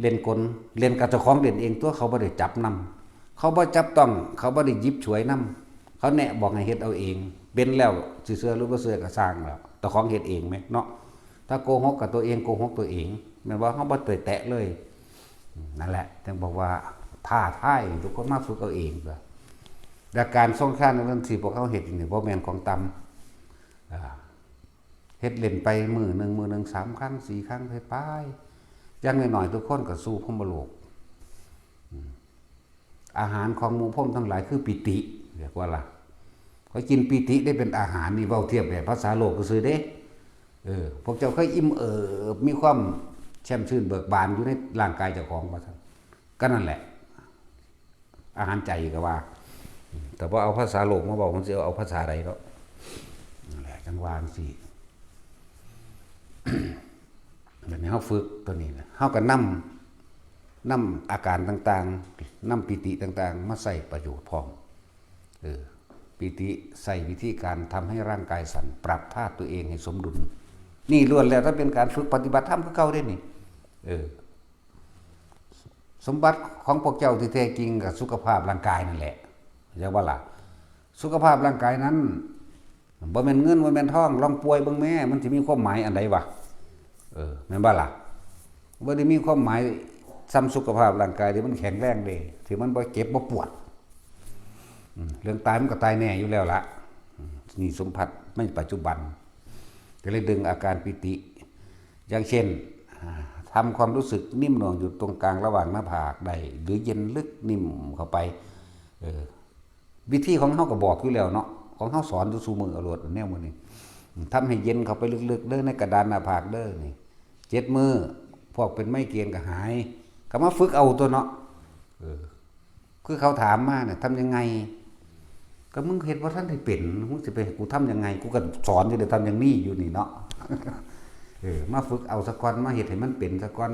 เล่นกล เล่นกับเจ้าของเล่นเองตั๋ว เขาบ่ได้จับนำ เขาบ่จับต้อง เขาบ่ได้หยิบฉวยนำ เขาแนะบอกให้เฮ็ดเอาเอง เป็นแล้วสิเชื่อหรือบ่เชื่อก็ซ่างแล้ว เจ้าของเฮ็ดเองแหมเนาะ ถ้าโกหกกับตัวเอง โกหกตัวเอง แม่นบ่ เฮาบ่ได้แตะเลย นั่นแหละ จั่งบอกว่าท้าทายให้ทุกคนมาฝึกเอาเองเด้อ และการทรงฌานในเรื่องที่พวกเขาเฮ็ดอยู่นี่ บ่แม่นของต่ำ อ่า เฮ็ดเล่นไปมื้อหนึ่ง มื้อหนึ่งสามครั้ง สี่ครั้ง เฮ็ดไป อย่างน้อยๆ ทุกคนก็สู่พรหมโลก อืม อาหารของหมู่พรหมทั้งหลายคือปีติ เรียกว่าล่ะ เขากินปีติได้เป็นอาหาร นี่เว้าเทียบแบบภาษาโลกซื่อๆ เด้ เออ พวกเจ้าเคยอิ่มเอิบ มีความแช่มชื่นเบิกบานอยู่ในร่างกายเจ้าของว่าซั่น ก็นั่นแหละ อาหารใจก็ว่า แต่ว่าเอาภาษาโลกมาบอก มันสิเอาภาษาใดเนาะ นั่นแหละ จั่งว่าจั่งซี้ เดี๋ยวนี้เฮาฝึกตัวนี้นะ เฮาก็นำ นำอาการต่างๆ นำปีติต่างๆ มาใช้ประโยชน์พร้อม เออ ปีติใช้วิธีการทำให้ร่างกายสั่น ปรับธาตุตัวเองให้สมดุล นี่ล้วนแล้วแต่เป็นการฝึกปฏิบัติธรรมคือเก่าเด้นี่ เออ สมบัติของพวกเจ้าที่แท้จริงก็สุขภาพร่างกายนั่นแหละ เข้าใจบ่ล่ะ สุขภาพร่างกายนั้น บ่แม่นเงิน บ่แม่นทอง ลองป่วยเบิ่งแหม มันสิมีความหมายอันใดวะ เออ แม่นบ่ล่ะ บ่ได้มีความหมายส่ำสุขภาพร่างกายที่มันแข็งแรงเด้ ที่มันบ่เจ็บบ่ปวด อืม เรื่องตายมันก็ตายแน่อยู่แล้วละ อืม นี่สมบัติในปัจจุบัน ก็เลยดึงอาการปีติ อย่างเช่น อ่า ทำความรู้สึกนิ่มนวลอยู่ตรงกลางระหว่างหน้าผากได้ หรือเย็นลึกนิ่มเข้าไป เออ วิธีของเฮาก็บอกอยู่แล้วเนาะ ของเฮาสอนอยู่ซุมื้อเอาโลดแนวมื้อนี้ ทำให้เย็นเข้าไปลึกๆ เด้อ ในกระดานหน้าผากเด้อนี่ เจ็ดมื้อ พวกเป็นไมเกรนก็หาย ก็มาฝึกเอาตัวเนาะ เออ คือเขาถามมาเนี่ย ทำยังไง ก็มึงเฮ็ดบ่ทันได้เป็น มึงสิไปให้กูทำยังไง กูก็สอนอยู่เด้อ ทำอย่างนี้อยู่นี่เนาะ เออ มาฝึกเอาซะก่อน มาเฮ็ดให้มันเป็นซะก่อน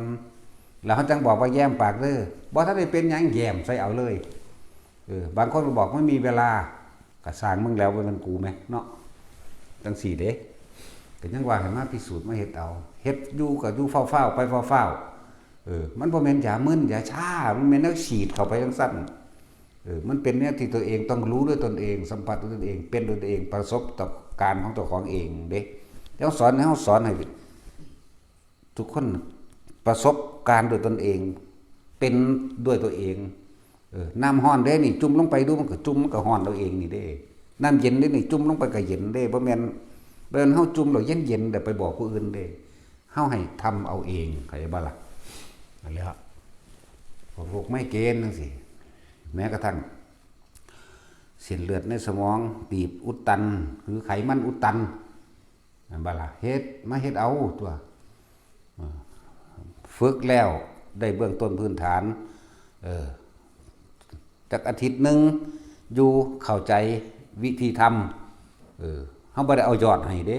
แล้วเขาจั่งบอกว่าแย้มปากเด้อ บ่ทันได้เป็นหยังแย้มใส่เอาเลย เออ บางคนก็บอกไม่มีเวลา ก็ซ่างมึงแล้ว บ่แม่นกูแหมเนาะ จั่งซี้เด้ ก็ยังว่าให้มาพิสูจน์มาเฮ็ดเอา เฮ็ดอยู่ก็อยู่ฟ้าวๆ ไปฟ้าวๆ เออ มันบ่แม่นยามึนยาชา มันแม่นแนวฉีดเข้าไปจั่งซั้น เออ มันเป็นแนวที่ตัวเองต้องรู้ด้วยตนเอง สัมผัสด้วยตนเอง เป็นด้วยตนเอง ประสบกับการของเจ้าของเองเด้ เฮาสอน เฮาสอนให้ทุกคนประสบการณ์ด้วยตนเอง เป็นด้วยตัวเอง เออ น้ำร้อนเด้นี่ จุ่มลงไปดู มันก็จุ่ม มันก็ร้อนเอาเองนี่เด้ น้ำเย็นเด้นี่ จุ่มลงไปก็เย็นเด้ บ่แม่น บ่แม่นเฮาจุ่มแล้วเย็นๆ แล้วไปบอกผู้อื่นเด้ เฮาให้ทำเอาเอง เข้าใจบ่ล่ะ นั่นแหละ พวกโรคไมเกรนจั่งซี้ แม้กระทั่งเส้นเลือดในสมองตีบอุดตัน หรือไขมันอุดตัน นั่นบ่ล่ะ เฮ็ด มาเฮ็ดเอาตั๊ว เออ ฝึกแล้วได้เบื้องต้นพื้นฐาน เออ จักอาทิตย์หนึ่งอยู่เข้าใจวิธีทำ เออ เฮาบ่ได้เอายอดให้เด้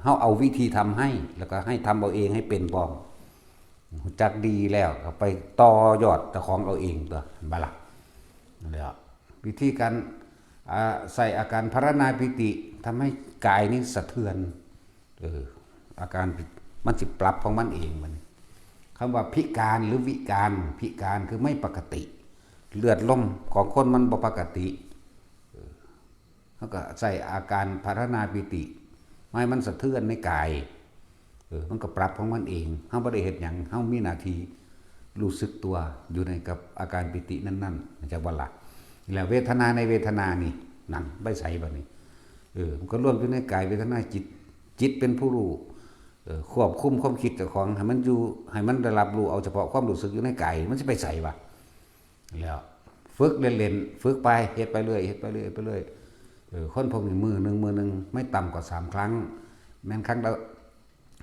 เฮาเอาวิธีทำให้ แล้วก็ให้ทำเอาเองให้เป็นพร้อม รู้จักดีแล้วก็ไปต่อยอดเจ้าของเอาเองตั๊ว หั่นบ่ล่ะ นั่นแหละ วิธีการ อ่า ใส่อาการพารานาปิติ ทำให้กายนี้สะเทือน เออ อาการมันสิปรับของมันเองมัน คำว่าพิการหรือวิการ พิการคือไม่ปกติ เลือดลมของคนมันบ่ปกติ เออ เฮาก็ใส่อาการพารานาปิติ ให้มันสะเทือนในกาย เออ มันก็ปรับของมันเอง เฮาบ่ได้เฮ็ดหยัง เฮามีหน้าที่รู้สึกตัวอยู่ในกับอาการปิตินั้นๆ จักบ่ล่ะ แล้วเวทนาในเวทนานี่ นั่น ไปใส่บัดนี้ เออ มันก็รวมอยู่ในกายเวทนาจิต จิตเป็นผู้รู้ เออ ควบคุมความคิดเจ้าของ ให้มันอยู่ ให้มันได้รับรู้เอาเฉพาะความรู้สึกอยู่ในกาย มันสิไปใส่วะ แล้วฝึกเล่นๆ ฝึกไป เฮ็ดไปเรื่อย เฮ็ดไปเรื่อย ไปเรื่อย เออ คนพวกนี้มื้อหนึ่ง มื้อหนึ่งไม่ต่ำกว่าสามครั้ง แม้นครั้งละ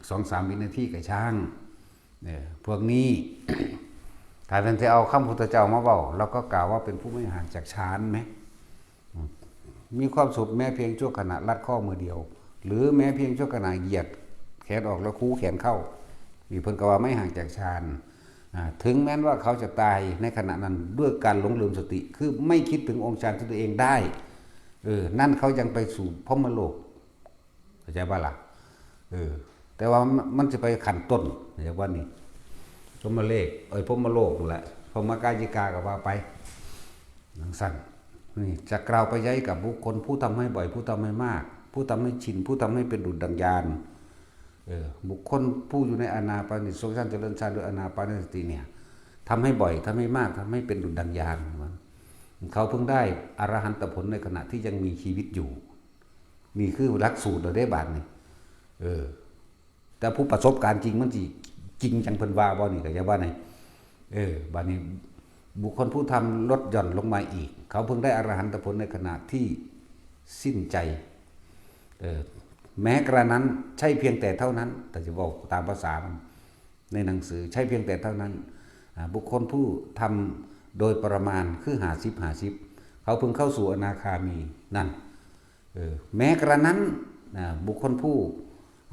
สองสามวินาทีก็ช่าง เออ พวกนี้ ถ้าท่านจะเอาคำพุทธเจ้ามาเว้า เราก็กล่าวว่าเป็นผู้ไม่ห่างจากฌานไหม อืม มีความสุขแม้เพียงชั่วขณะรัดข้อมือเดียว หรือแม้เพียงชั่วขณะเหยียดแขนออกแล้วคูแขนเข้า นี่เพิ่นก็ว่าไม่ห่างจากฌาน อ่า ถึงแม้นว่าเขาจะตายในขณะนั้นด้วยการหลงลืมสติ คือไม่คิดถึงองค์ฌานที่ตัวเองได้ เออ นั่นเขายังไปสู่พรหมโลก เข้าใจบ่ล่ะ เออ แต่ว่ามัน มันสิไปขั้นต้น เรียกว่านี่ พรหมเลข เอ้ย พรหมโลกนั่นแหละ พรหมกายิกาก็ว่าไป จั่งซั้น นี่จะกล่าวไปใหญ่กับบุคคลผู้ทำให้บ่อย ผู้ทำให้มาก ผู้ทำให้ชิน ผู้ทำให้เป็นดุจดังยาน เออ บุคคลผู้อยู่ในอานาปานสติ ทรงฌานเจริญฌานด้วยอานาปานสติเนี่ย ทำให้บ่อย ทำให้มาก ทำให้เป็นดุจดังยาน เขาเพิ่งได้อรหันตผลในขณะที่ยังมีชีวิตอยู่ นี่คือหลักสูตรเราได้บาดนี่ เออ แต่ผู้ประสบการณ์จริงมันสิจริงจังเพิ่นว่าบ่นี่ ก็จะว่าไง เออ บาดนี้บุคคลผู้ทำลดหย่อนลงมาอีก เขาเพิ่งได้อรหันตผลในขณะที่สิ้นใจ เออ แม้กระนั้น ใช่เพียงแต่เท่านั้น แต่จะบอกตามภาษามัน ในหนังสือ ใช่เพียงแต่เท่านั้น อ่า บุคคลผู้ทำโดยประมาณคือห้าสิบ ห้าสิบ เขาเพิ่งเข้าสู่อนาคามี นั่น เออ แม้กระนั้น อ่า บุคคลผู้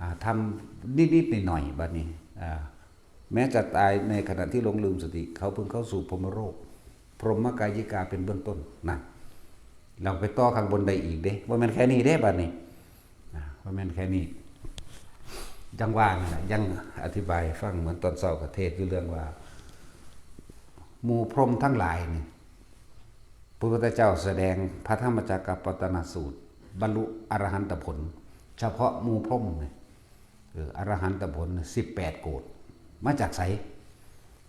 อ่า ทำนิดๆหน่อยๆ บัดนี้ อ่า แม้จะตายในขณะที่หลงลืมสติ เขาเพิ่งเข้าสู่พรหมโลก พรหมกายิกาเป็นเบื้องต้น นั่น เราไปต่อข้างบนได้อีกเด้ บ่แม่นแค่นี้เด้ บัดนี้ อ่า บ่แม่นแค่นี้ จั่งว่านั่นแหละ ยังอธิบายให้ฟัง เหมือนตอนเช้าก็เทศน์อยู่เรื่องว่า หมู่พรหมทั้งหลายนี่ พระพุทธเจ้าแสดงพระธรรมจักรกัปปวัตตนสูตร บรรลุอรหันตผล เฉพาะหมู่พรหมนี่ เออ อรหันตผล สิบแปดโกฏ มาจากไส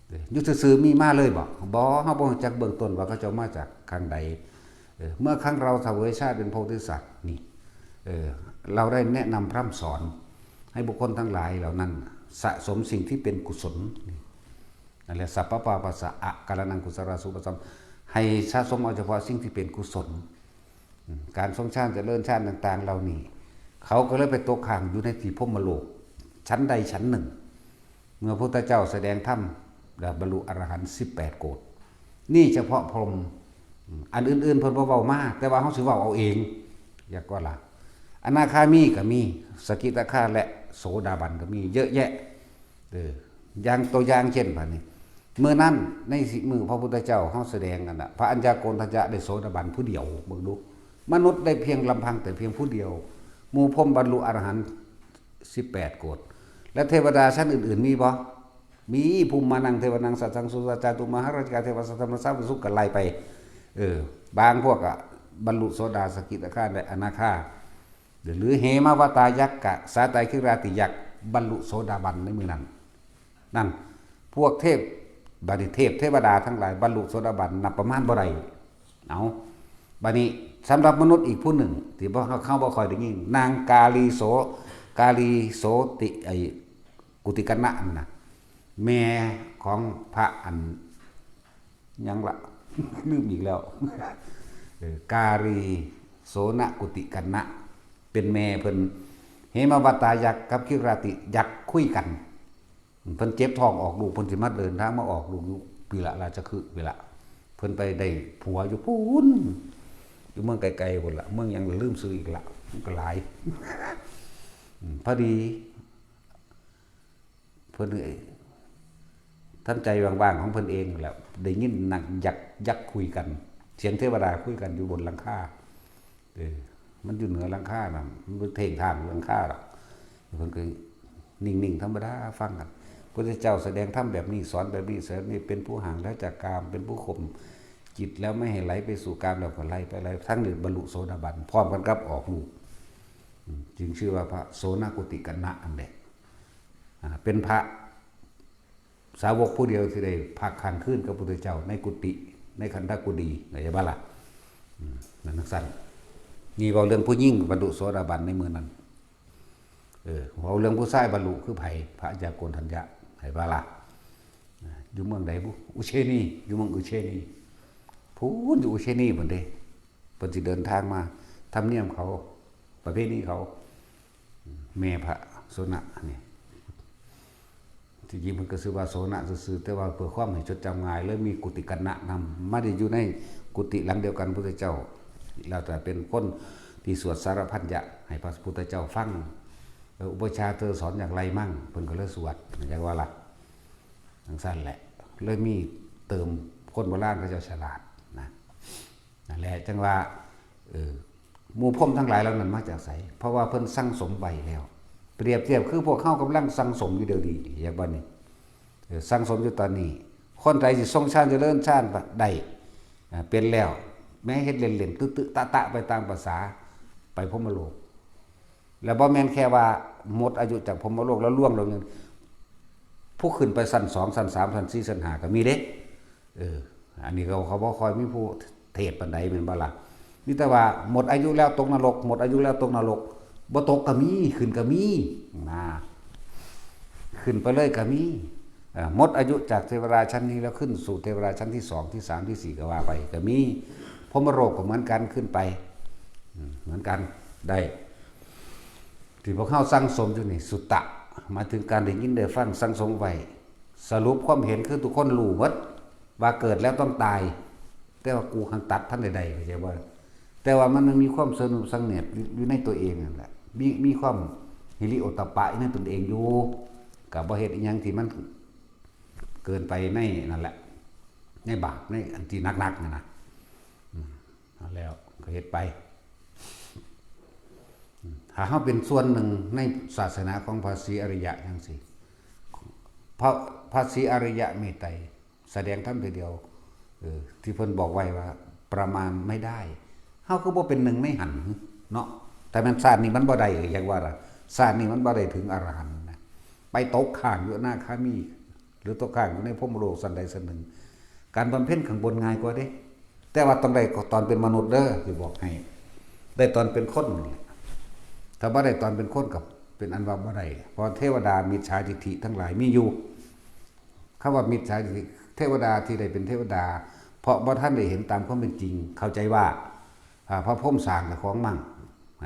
เออ อยู่ซื่อๆมีมาเลยบ่ บ่ เฮาบ่รู้จักเบื้องต้นว่าเขาเจ้ามาจากข้างใด เออ เมื่อครั้งเราเสวยชาติเป็นโพธิสัตว์นี่ เออ เราได้แนะนำพร่ำสอน ให้บุคคลทั้งหลายเหล่านั้นสะสมสิ่งที่เป็นกุศล นี่ นั่นแหละ สัพพะปาปัสสะอะการะณังกุศลาสุปสัม ให้สะสมเอาเฉพาะสิ่งที่เป็นกุศล อืม การทรงฌานเจริญฌานต่างๆ เหล่านี้ เขาก็เลยไปตกค้างอยู่ในที่พรหมโลก ชั้นใดชั้นหนึ่ง เมื่อพระพุทธเจ้าแสดงธรรม แล้วบรรลุอรหันต์ สิบแปดโกฏ นี่เฉพาะพรหม อืม อันอื่นๆ เพิ่นบ่เว้ามา แต่ว่าเฮาสิเว้าเอาเอง อยากว่าล่ะ อนาคามีก็มี สกิทาคาและโสดาบันก็มี เยอะแยะ เออ อย่างตัวอย่างเช่นบัดนี้ มื้อนั้นในสิมื้อพระพุทธเจ้าเฮาแสดงกันน่ะ พระอัญญาโกณฑัญญะได้โสดาบันผู้เดียว เบิ่งดู มนุษย์ได้เพียงลำพังแต่เพียงผู้เดียว หมู่พรหมบรรลุอรหันต์ สิบแปดโกฏ และเทวดาชั้นอื่นๆ มีบ่ มี ภูมิมานังเทวานังสัตถังสุสัจจาตุมหาราชิกาเทวาสัตธรรมสาปสุขกันไล่ไป เออ บางพวกอะบรรลุโสดาสกิทาคาและอนาคา หรือเหมาวตายักษ์กะสาไตคิราติยักษ์บรรลุโสดาบันในมื้อนั้น นั่น พวกเทพ บัดนี้เทพเทวดาทั้งหลายบรรลุโสดาบันนับประมาณบ่ได้ เอา บัดนี้สำหรับมนุษย์อีกผู้หนึ่ง ที่บ่ เขา เขาบ่ค่อยได้ยิน นางกาลีโส กาลีโสติ ไอ้ กุติกะนะนั่นน่ะ แม่ของพระอัน หยังละ ลืมอีกแล้ว เออ กาลี โสนกุติกัณณะ เป็นแม่เพิ่น เหมวัตตายักษ์กับคิราติยักษ์คุยกัน เพิ่นเจ็บท้องออกลูก เพิ่นสิมาเดินทางมาออกลูกอยู่พีละราชคฤห์พีละ เพิ่นไปได้ผัวอยู่พุ้น อยู่เมืองไกลๆพุ้นละ เมืองหยังลืมชื่ออีกละ มันก็หลาย อืม พอดี เพิ่นเอ้ย ทำใจว่างๆของเพิ่นเองแหละ ได้ยินนักยักษ์ ยักษ์คุยกัน เสียงเทวดาคุยกันอยู่บนหลังคา เออ มันอยู่เหนือหลังคาน่ะ มันบ่เท่งทางหลังคาดอก เพิ่นก็นิ่งๆธรรมดาฟังกัน พระพุทธเจ้าแสดงธรรมแบบนี้ สอนแบบนี้ สอนนี่ เป็นผู้ห่างไกลจากกาม เป็นผู้ข่มจิตแล้วไม่ให้ไหลไปสู่กาม แล้วก็ไหลไปไหล ทั้งนี้บรรลุโสดาบัน พร้อมกันกับออกลูก อืม จึงชื่อว่าพระโสนกุติกัณณะนั่นแหละ อ่า เป็นพระสาวกผู้เดียวที่ได้พักค้างคืนกับพุทธเจ้าในกุฏิ ในคันธกุฎี เข้าใจบ่ล่ะ อืม นั่นจั่งซั้น นี่เว้าเรื่องผู้หญิงบรรลุโสดาบันในมื้อนั้น เออ เว้าเรื่องผู้ชายบรรลุคือไผ พระยาโกณฑัญญะ เข้าใจบ่ล่ะ อ่า อยู่เมืองใดบุ อุเชนี อยู่เมืองอุเชนี พู้นอยู่อุเชนีพุ้นเด้ เพิ่นสิเดินทางมา ธรรมเนียมเขา ประเพณีเขา แม่พระโสนนี่ ที่จริงเพิ่นก็ชื่อว่าโสนซื่อๆ แต่ว่าเพื่อความให้จดจำง่าย เลยมีกุติกัณณะนำ มาได้อยู่ในกุฏิหลังเดียวกันพุทธเจ้า แล้วแต่เป็นคนที่สวดสารพัญญะให้พระพุทธเจ้าฟัง เอ่อ อุปัชฌาย์เธอสอนอย่างไรมั่ง เพิ่นก็เลยสวด เข้าใจบ่ล่ะ จั่งซั้นแหละ เลยมีเติม คนโบราณเขาเจ้าฉลาดนะ นั่นแหละ จั่งว่า เออ หมู่พรหมทั้งหลายเหล่านั้นมาจากไส เพราะว่าเพิ่นสั่งสมไว้แล้ว เปรียบเทียบคือพวกเฮากำลังสั่งสมอยู่เดี๋ยวนี้ อยากบ่นี่ เออ สั่งสมอยู่ตอนนี้ คนใดสิทรงฌานเจริญฌานได้ อ่า เป็นแล้ว แม้เฮ็ดเล่นๆ ตึๆ ตะๆ ไปตามประสา ไปพรหมโลก แล้วบ่แม่นแค่ว่าหมดอายุจากพรหมโลกแล้วล่วงลง ผู้ขึ้นไปชั้นสอง ชั้นสาม ชั้นสี่ ชั้นห้า ก็มีเด้ เออ อันนี้เขา เขาบ่ค่อยมีผู้เทศน์ปานใด แม่นบ่ล่ะ มีแต่ว่าหมดอายุแล้วตกนรก หมดอายุแล้วตกนรก บ่ตกก็มี ขึ้นก็มี นะ ขึ้นไปเลยก็มี เอ่อ หมดอายุจากเทวดาชั้นนี้แล้วขึ้นสู่เทวดาชั้นที่สอง ที่สาม ที่สี่ ก็ว่าไป ก็มี พรหมโลกก็เหมือนกัน ขึ้นไป อืม เหมือนกัน ได้ ที่พวกเฮาสั่งสมอยู่นี่ สุตตะ หมายถึงการได้ยินได้ฟังสั่งสมไว้ สรุปความเห็นคือทุกคนรู้หมดว่าเกิดแล้วต้องตาย แต่ว่ากูหั้นตัดทันได้ใด เข้าใจบ่ แต่ว่ามันยังมีความสงบเสงี่ยมอยู่ในตัวเองนั่นแหละ มี มีความฮิริโอตตัปปะอยู่ในตนเองอยู่ ก็บ่เฮ็ดอิหยังที่มันเกินไปในนั่นแหละ ในบาป ในอันที่หนักๆนั่นนะ อืม เอาแล้วก็เฮ็ดไป ถ้าเฮาเป็นส่วนหนึ่งในศาสนาของพระศรีอริยะจั่งซี้ พระ พระศรีอริยะเมตไตร แสดงธรรมเทื่อเดียว เออ ที่เพิ่นบอกไว้ว่าประมาณไม่ได้ เฮาคือบ่เป็นหนึ่งในหั้นเนาะ แต่แม่นชาตินี้มันบ่ได้ อยากว่าล่ะ ชาตินี้มันบ่ได้ถึงอรหันต์นะ ไปตกค้างอยู่อนาคามี หรือตกค้างอยู่ในพรหมโลกชั้นใดชั้นหนึ่ง การบำเพ็ญข้างบนง่ายกว่าเด้ แต่ว่าต้องได้ตอนเป็นมนุษย์เด้อ สิบอกให้ ได้ตอนเป็นคนนี่แหละ ถ้าบ่ได้ตอนเป็นคนก็เป็นอันว่าบ่ได้ เพราะเทวดามิจฉาทิฏฐิทั้งหลายมีอยู่ คำว่ามิจฉาทิฏฐิ เทวดาที่ได้เป็นเทวดา เพราะบ่ทันได้เห็นตามความเป็นจริง เข้าใจว่า อ่า พระพรหมสร้างเจ้าของมั่ง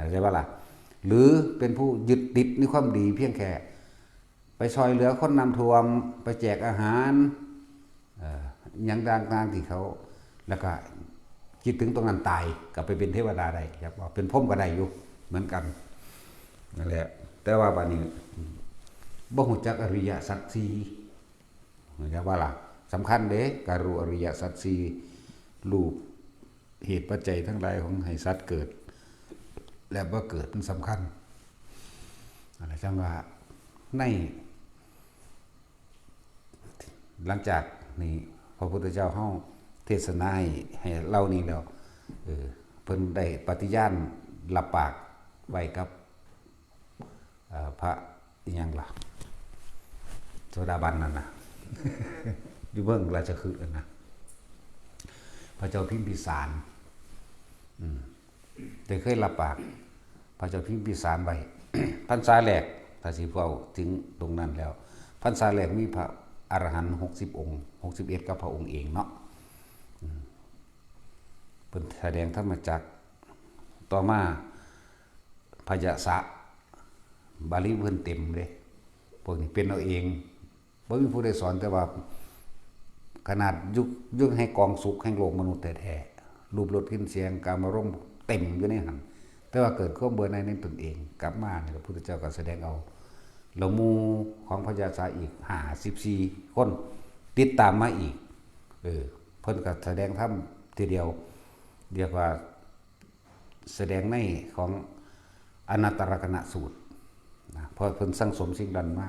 เข้าใจบ่ล่ะ หรือเป็นผู้ยึดติดในความดีเพียงแค่ ไปซ่อยเหลือคนน้ำท่วม ไปแจกอาหาร เอ่อ หยังต่างๆที่เขา แล้วก็คิดถึงตรงนั้นตาย ก็ไปเป็นเทวดาได้ อยากว่าเป็นพรหมก็ได้อยู่เหมือนกัน นั่นแหละ แต่ว่าบัดนี้ บ่ฮู้จักอริยสัจสี่ เข้าใจบ่ล่ะ สำคัญเด้ การรู้อริยสัจสี่ รู้เหตุปัจจัยทั้งหลายของให้สัตว์เกิด และบ่เกิด มันสำคัญ นั่นแหละ จั่งว่าใน หลังจากนี้พระพุทธเจ้าเฮาเทศนาให้ ให้เหล่านี้แล้ว เออ เพิ่นได้ปฏิญาณรับปากไว้กับ เอ่อ พระอิหยังล่ะ โสดาบันนั่นน่ะ อยู่เมืองราชคฤห์นั่นน่ะ พระเจ้าพิมพิสาร อืม ได้เคยรับปากพระเจ้าพิมพิสารไว้ พรรษาแรก ถ้าสิเว้าถึงตรงนั้นแล้ว พรรษาแรกมีพระอรหันต์หกสิบองค์ หกสิบเอ็ด กับพระองค์เองเนาะ เพิ่นแสดงธรรมจักร ต่อมาพยสะ บาลีเพิ่นเต็มเด้ พวกนี้เป็นเอาเอง บ่มีผู้ใดสอน แต่ว่าขนาดยุค ยุคแห่งกองสุขแห่งโลกมนุษย์แท้ๆ รูปรสกลิ่นเสียง กามารมณ์เต็มอยู่ในหั้น แต่ว่าเกิดความเบื่อหน่ายในตนเอง กลับมานี่พระพุทธเจ้าก็แสดงเอา แล้วหมู่ของพยสะอีกห้าสิบสี่คน ติดตามมาอีก เออ เพิ่นก็แสดงธรรมทีเดียว เรียกว่าแสดงในของอนัตตลกนสูตรนะ เพราะเพิ่นสั่งสมสิ่งนั้นมา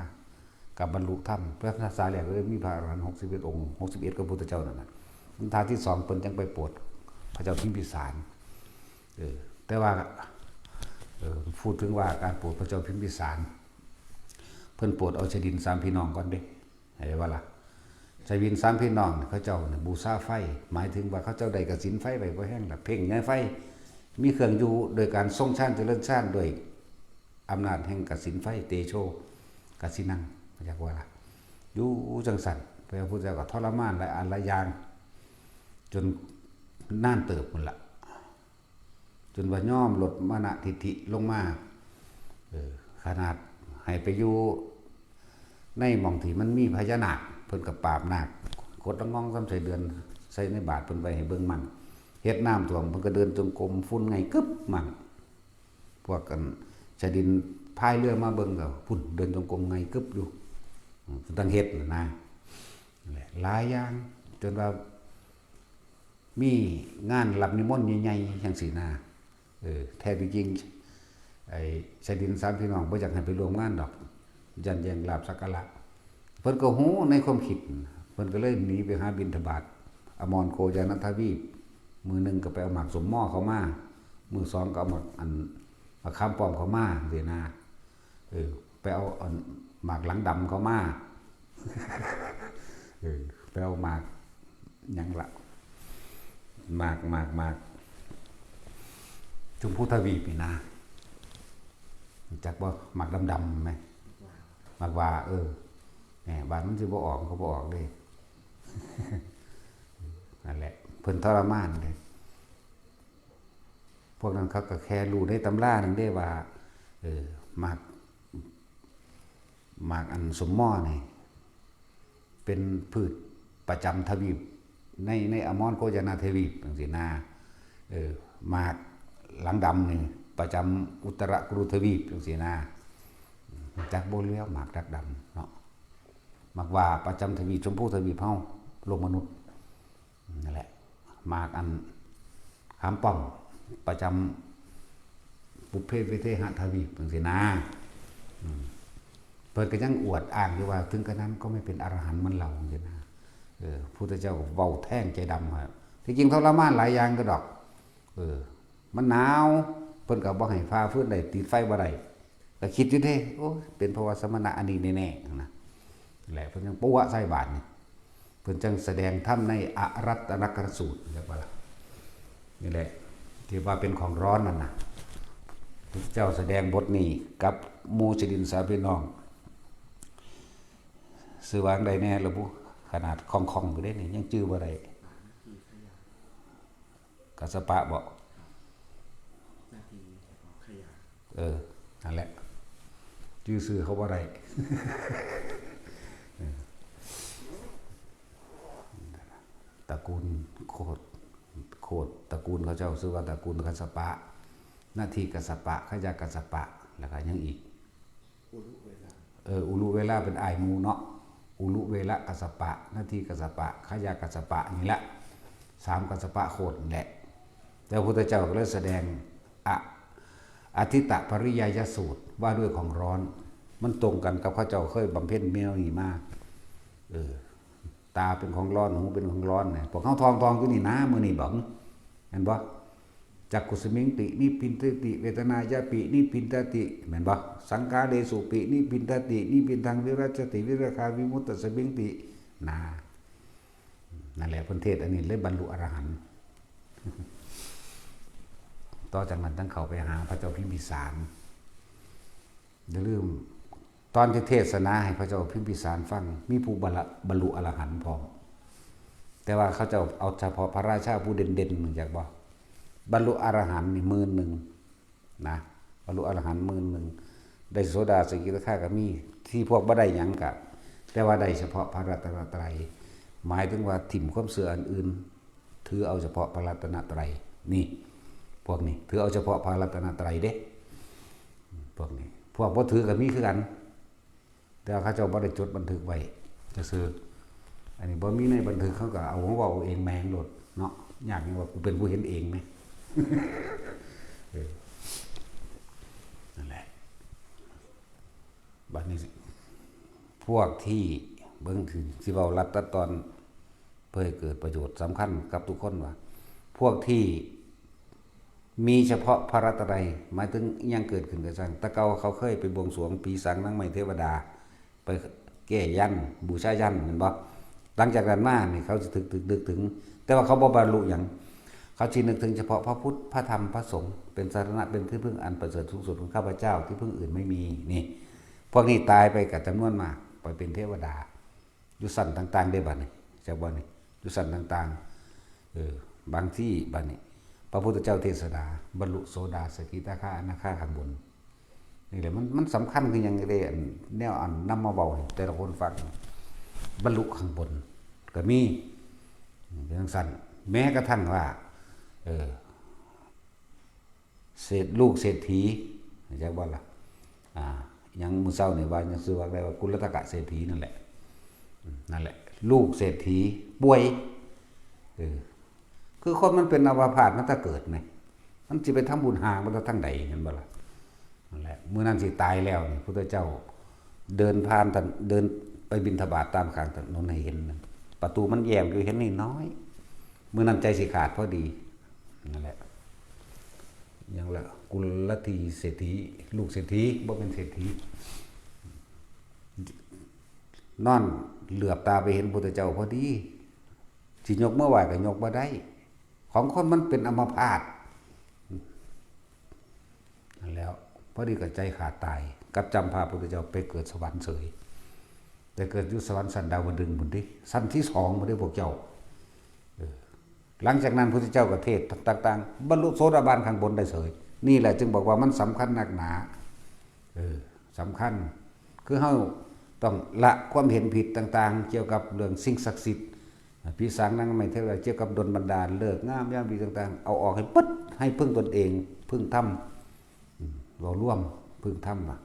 กับบรรลุธรรม พรรษาแรกเลยมีพระอรหันต์หกสิบเอ็ดองค์ หกสิบเอ็ด กับพุทธเจ้านั่นน่ะ พรรษาที่สองเพิ่นจังไปโปรดพระเจ้าพิมพิสาร เออ แต่ว่า เออ พูดถึงว่าการโปรดพระเจ้าพิมพิสาร เพิ่นโปรดเอาชดินสามพี่น้องก่อนเด้ เห็นบ่ล่ะ ชดินสามพี่น้องนี่เขาเจ้านี่บูชาไฟ หมายถึงว่าเขาเจ้าได้กสิณไฟไว้บ่แห้งละ เพ่งใหญ่ไฟ มีเครื่องอยู่โดยการทรงฌานเจริญฌานด้วยอำนาจแห่งกสิณไฟ เตโชกสิณัง เขาเรียกว่าล่ะ อยู่จังซั่น พระพุทธเจ้าก็ทรมานหลายอันหลายอย่าง จนนานเติบพุ้นละ จนว่ายอมลดมานะทิฏฐิลงมา เออ ขนาดให้ไปอยู่ในหม่องที่มันมีพญานาค เพิ่นก็ปราบนาค ขดละง่องซ้ำใส่เดือน ใส่ในบาตรเพิ่นไว้ให้เบิ่งมั่ง เฮ็ดน้ำท่วม เพิ่นก็เดินจงกรม ฝุ่นไงกึบมั่ง พวกกันชาวดินพายเรือมาเบิ่งก็ พุ้น เดินจงกรมไงกึบอยู่ อืม เพิ่นต้องเฮ็ดน่ะนะ นั่นแหละ หลายอย่าง จนว่า มีงานรับนิมนต์ใหญ่ๆจังซี้นะ เออ แท้ที่จริง ไอ้ชาวดินสามพี่น้องบ่อยากให้ไปร่วมงานดอก ย้านแย่งลาภสักการะ เพิ่นก็ฮู้ในความคิด เพิ่นก็เลยหนีไปหาบิณฑบาต อมรโคจานทวีป มื้อหนึ่งก็ไปเอาหมากส้มหม้อเข้ามา มื้อสองก็เอาหมากอัน หมากขามป้อมเข้ามาจังซี้นะ เออ ไปเอาอันหมากหลังดำเข้ามา เออ ไปเอาหมากหยังละ หมาก หมาก หมาก ชมพูทวีปนี่นะ รู้จักบ่ หมากดำๆไหม หมากว่า เออ แหม บาดมันสิบ่ออก มันก็บ่ออกเด้ นั่นแหละ เพิ่นทรมานเด้ พวกนั้นเขาก็แค่รู้ในตำรานั่นเด้ว่า เออ หมาก หมากอันส้มหม้อนี่ เป็นพืชประจำทวีป ใน ในอมรโคจนาทวีปจังซี้นะ เออ หมากหลังดำนี่ประจำอุตรกุรุทวีปจังซี้นะ จักบ่แล้วหมากดักดำเนาะ หมากว่าประจำทวีป ชมพูทวีปเฮา โลกมนุษย์ นั่นแหละ หมากอันขามป้อมประจำปุพเพวิเทหทวีปจังซี้นะ อืม เพิ่นก็ยังอวดอ้างอยู่ว่า ถึงกระนั้นก็ไม่เป็นอรหันต์เหมือนเราจังซี้นะ เออ พุทธเจ้าก็เว้าแทงใจดำครับ ที่จริงทรมานหลายอย่างก็ดอก เออ มันหนาว เพิ่นก็บ่ให้ฝ่าฟืนได้ ติดไฟบ่ได้ ก็คิดอยู่เด้ โอ้ย เป็นเพราะว่าสมณะอันนี้แน่ๆนะ แหละ เพิ่นจังปวะใส่บาดนี่ เพิ่นจังแสดงธรรมในอรัตตนกสูตร เรียกว่าล่ะ นี่แหละ ที่ว่าเป็นของร้อนนั่นน่ะ พระเจ้าแสดงบทนี้กับหมู่ชาวดินสามพี่น้อง ชื่อว่าจั่งใดแน่ล่ะบุ ขนาดคล่องๆอยู่เด้นี่ ยังจื่อบ่ได้ กัสสปะบ่ นาทีขยาย เออ นั่นแหละ จื่อชื่อเขาบ่ได้ เออ ตระกูลโคตร โคตร ตระกูลเขาเจ้าชื่อว่าตระกูลกัสสปะ นาทีกัสสปะ ขยะกัสสปะ แล้วก็ยังอีก อุลุเวลา เออ อุลุเวลาเป็นอ้ายหมู่เนาะ อุลุเวละกัสสปะ นาทีกัสสปะ ขยะกัสสปะนี่แหละ สามกัสสปะโคตรนี่แหละ แต่พระพุทธเจ้าก็เลยแสดงอะ อทิตตปริยายสูตร ว่าด้วยของร้อน มันตรงกันกับเขาเจ้าเคยบำเพ็ญแนวนี้มา เออ ตาเป็นของร้อน หูเป็นของร้อนเนี่ย พวกเขาทองๆอยู่นี่นะ มื้อนี้บ่ แม่นบ่ จักขุสมิงติ นิพพินทติ เวทนายาปิ นิพพินทติ แม่นบ่ สังขาเรสุปิ นิพพินทติ นิพพินทังวิรัจจติ วิราคาวิมุตตสมิงติ นะ นั่นแหละ เพิ่นเทศน์อันนี้เลยบรรลุอรหันต์ ต่อจากนั้นจั่งเข้าไปหาพระเจ้าพิมพิสาร อย่าลืม ตอนที่เทศนาให้พระเจ้าพิมพิสารฟัง มีผู้บรรลุ บรรลุอรหันต์พร้อม แต่ว่าเขาเจ้าเอาเฉพาะพระราชาผู้เด่นๆ รู้จักบ่ บรรลุอรหันต์นี่หมื่นหนึ่งนะ บรรลุอรหันต์หมื่นหนึ่ง ได้โสดาสกิทาคาก็มี ที่พวกบ่ได้หยังกะ แต่ว่าได้เฉพาะพระรัตนตรัย หมายถึงว่าถิ่มความเชื่ออันอื่น ถือเอาเฉพาะพระรัตนตรัย นี่ พวกนี้ ถือเอาเฉพาะพระรัตนตรัยเด้ พวกนี้ พวกบ่ถือก็มีคือกัน แต่ว่าเขาเจ้าบ่ได้จดบันทึกไว้ซื่อๆ อันนี้บ่มีในบันทึก เขาก็เอาของเว้าเอาเองแม่งโลดเนาะ ยากหยังว่ากูเป็นผู้เห็นเองแหม เออ นั่นแหละ บัดนี้ พวกที่ เบิ่งคือสิเว้ารัดตัดตอน เพื่อให้เกิดประโยชน์สำคัญกับทุกคนว่า พวกที่ มีเฉพาะพระรัตนตรัย หมายถึงอิหยังเกิดขึ้นก็ช่าง แต่เก่าเขาเคยไปบวงสรวงผีสางนางไม้เทวดา ไปแก้ยันต์ บูชายันต์ แม่นบ่ หลังจากนั้นมานี่เขาสินึกถึง นึกถึง แต่ว่าเขาบ่บรรลุหยัง เขาสินึกถึงเฉพาะพระพุทธ พระธรรม พระสงฆ์ เป็นสรณะ เป็นที่พึ่งอันประเสริฐสูงสุดของข้าพเจ้า ที่พึ่งอื่นไม่มี นี่ พวกนี้ตายไปก็จำนวนมาก ไปเป็นเทวดา อยู่ชั้นต่างๆ เด้บัดนี้ จักบ่นี่ อยู่ชั้นต่างๆ เออ บางที่บัดนี้ พระพุทธเจ้าเทศนา บรรลุโสดาสกิทาคาอนาคาข้างบน นี่แหละ มัน มันสำคัญคือหยังเด้ อัน แนวอันนำมาเว้าให้แต่ละคนฟัง บรรลุข้างบนก็มี เป็นจั่งซั้น แม้กระทั่งว่า เออ เศรษฐ- ลูกเศรษฐี จักบ่ล่ะ อ่า ยังมื้อเช้านี่ว่า ยังชื่อว่าได้ว่ากุลทกะเศรษฐีนั่นแหละ อืม นั่นแหละ ลูกเศรษฐีป่วย เออ คือคนมันเป็นอัมพาตมาแต่เกิดไง มันสิไปทำบุญหามาแต่ทางใด เห็นบ่ล่ะ นั่นแหละ มื้อนั้นสิตายแล้วนี่ พุทธเจ้าเดินผ่านถน- เดินไปบิณฑบาตตามข้างถนนให้เห็นนะ ประตูมันแย้มอยู่ เห็นน้อยๆ มื้อนั้นใจสิขาดพอดี นั่นแหละ หยังละ กุลทีเศรษฐี ลูกเศรษฐี บ่เป็นเศรษฐี นอนเหลือบตาไปเห็นพุทธเจ้าพอดี สิยกมือไหว้ก็ยกบ่ได้ ของคนมันเป็นอัมพาต นั่นแหล้ว พอดีก็ใจขาดตาย กับจำพาพุทธเจ้าไปเกิดสวรรค์เสย แต่เกิดอยู่สวรรค์ชั้นดาวดึงส์พุ้นติ ชั้นที่สองพุ้นติพวกเจ้า เออ หลังจากนั้นพุทธเจ้าก็เทศน์ต่างๆ บรรลุโสดาบันข้างบนได้เสย นี่แหละจึงบอกว่ามันสำคัญนักหนา เออ สำคัญ คือเฮาต้องละความเห็นผิดต่างๆ เกี่ยวกับเรื่องสิ่งศักดิ์สิทธิ์ ผีสางนางไม้เทวดา เกี่ยวกับดลบันดาล ฤกษ์งามยามดีต่างๆ เอาออกให้เบิด ให้พึ่งตนเอง พึ่งธรรม อืม เว้ารวม พึ่งธรรมอะ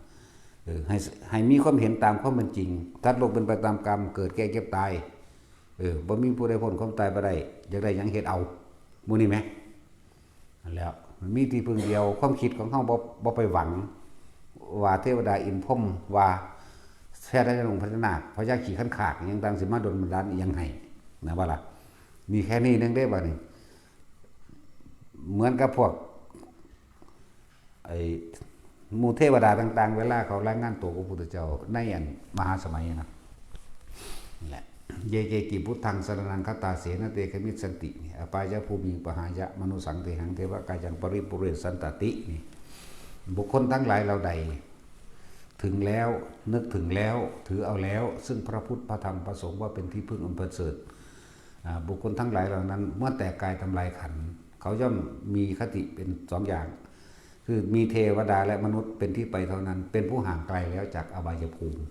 เออ ให้ ให้มีความเห็นตามความเป็นจริง สัตว์โลกเป็นไปตามกรรม เกิดแก่เจ็บตาย เออ บ่มีผู้ใดพ้นความตายบ่ได้ อยากได้หยังเฮ็ดเอา หมู่นี้แหม นั่นแหล้ว มันมีที่พึ่งเดียว ความคิดของเฮาบ่ บ่ไปหวัง ว่าเทวดาอินทร์พรหม ว่าพญานาค พญาขี้คันคาก อิหยังต่างสิมาดลบันดาลอิหยังให้ นะว่าล่ะ มีแค่นี้นึงเด้บัดนี้ เหมือนกับพวก ไอ้หมู่เทวดาต่างๆ เวลาเขารายงานตัวกับพระพุทธเจ้าในอันมหาสมัยนะ นั่นแหละ เย เก กิ พุทธัง สรณัง คัจฉาเส นะ เต ขมิชชันติ นี่ อปายะ ภูมิง ปะหายะ มะนุสสัง เทหัง เทวะกายัง ปะริปุเรนตันติ นี่ บุคคลทั้งหลายเหล่าใด ถึงแล้ว นึกถึงแล้ว ถือเอาแล้ว ซึ่งพระพุทธ พระธรรม พระสงฆ์ ว่าเป็นที่พึ่งอันประเสริฐ อ่า บุคคลทั้งหลายเหล่านั้น เมื่อแตกกายทำลายขันธ์ เขาย่อมมีคติเป็นสองอย่าง คือมีเทวดาและมนุษย์เป็นที่ไปเท่านั้น เป็นผู้ห่างไกลแล้วจากอบายภูมิ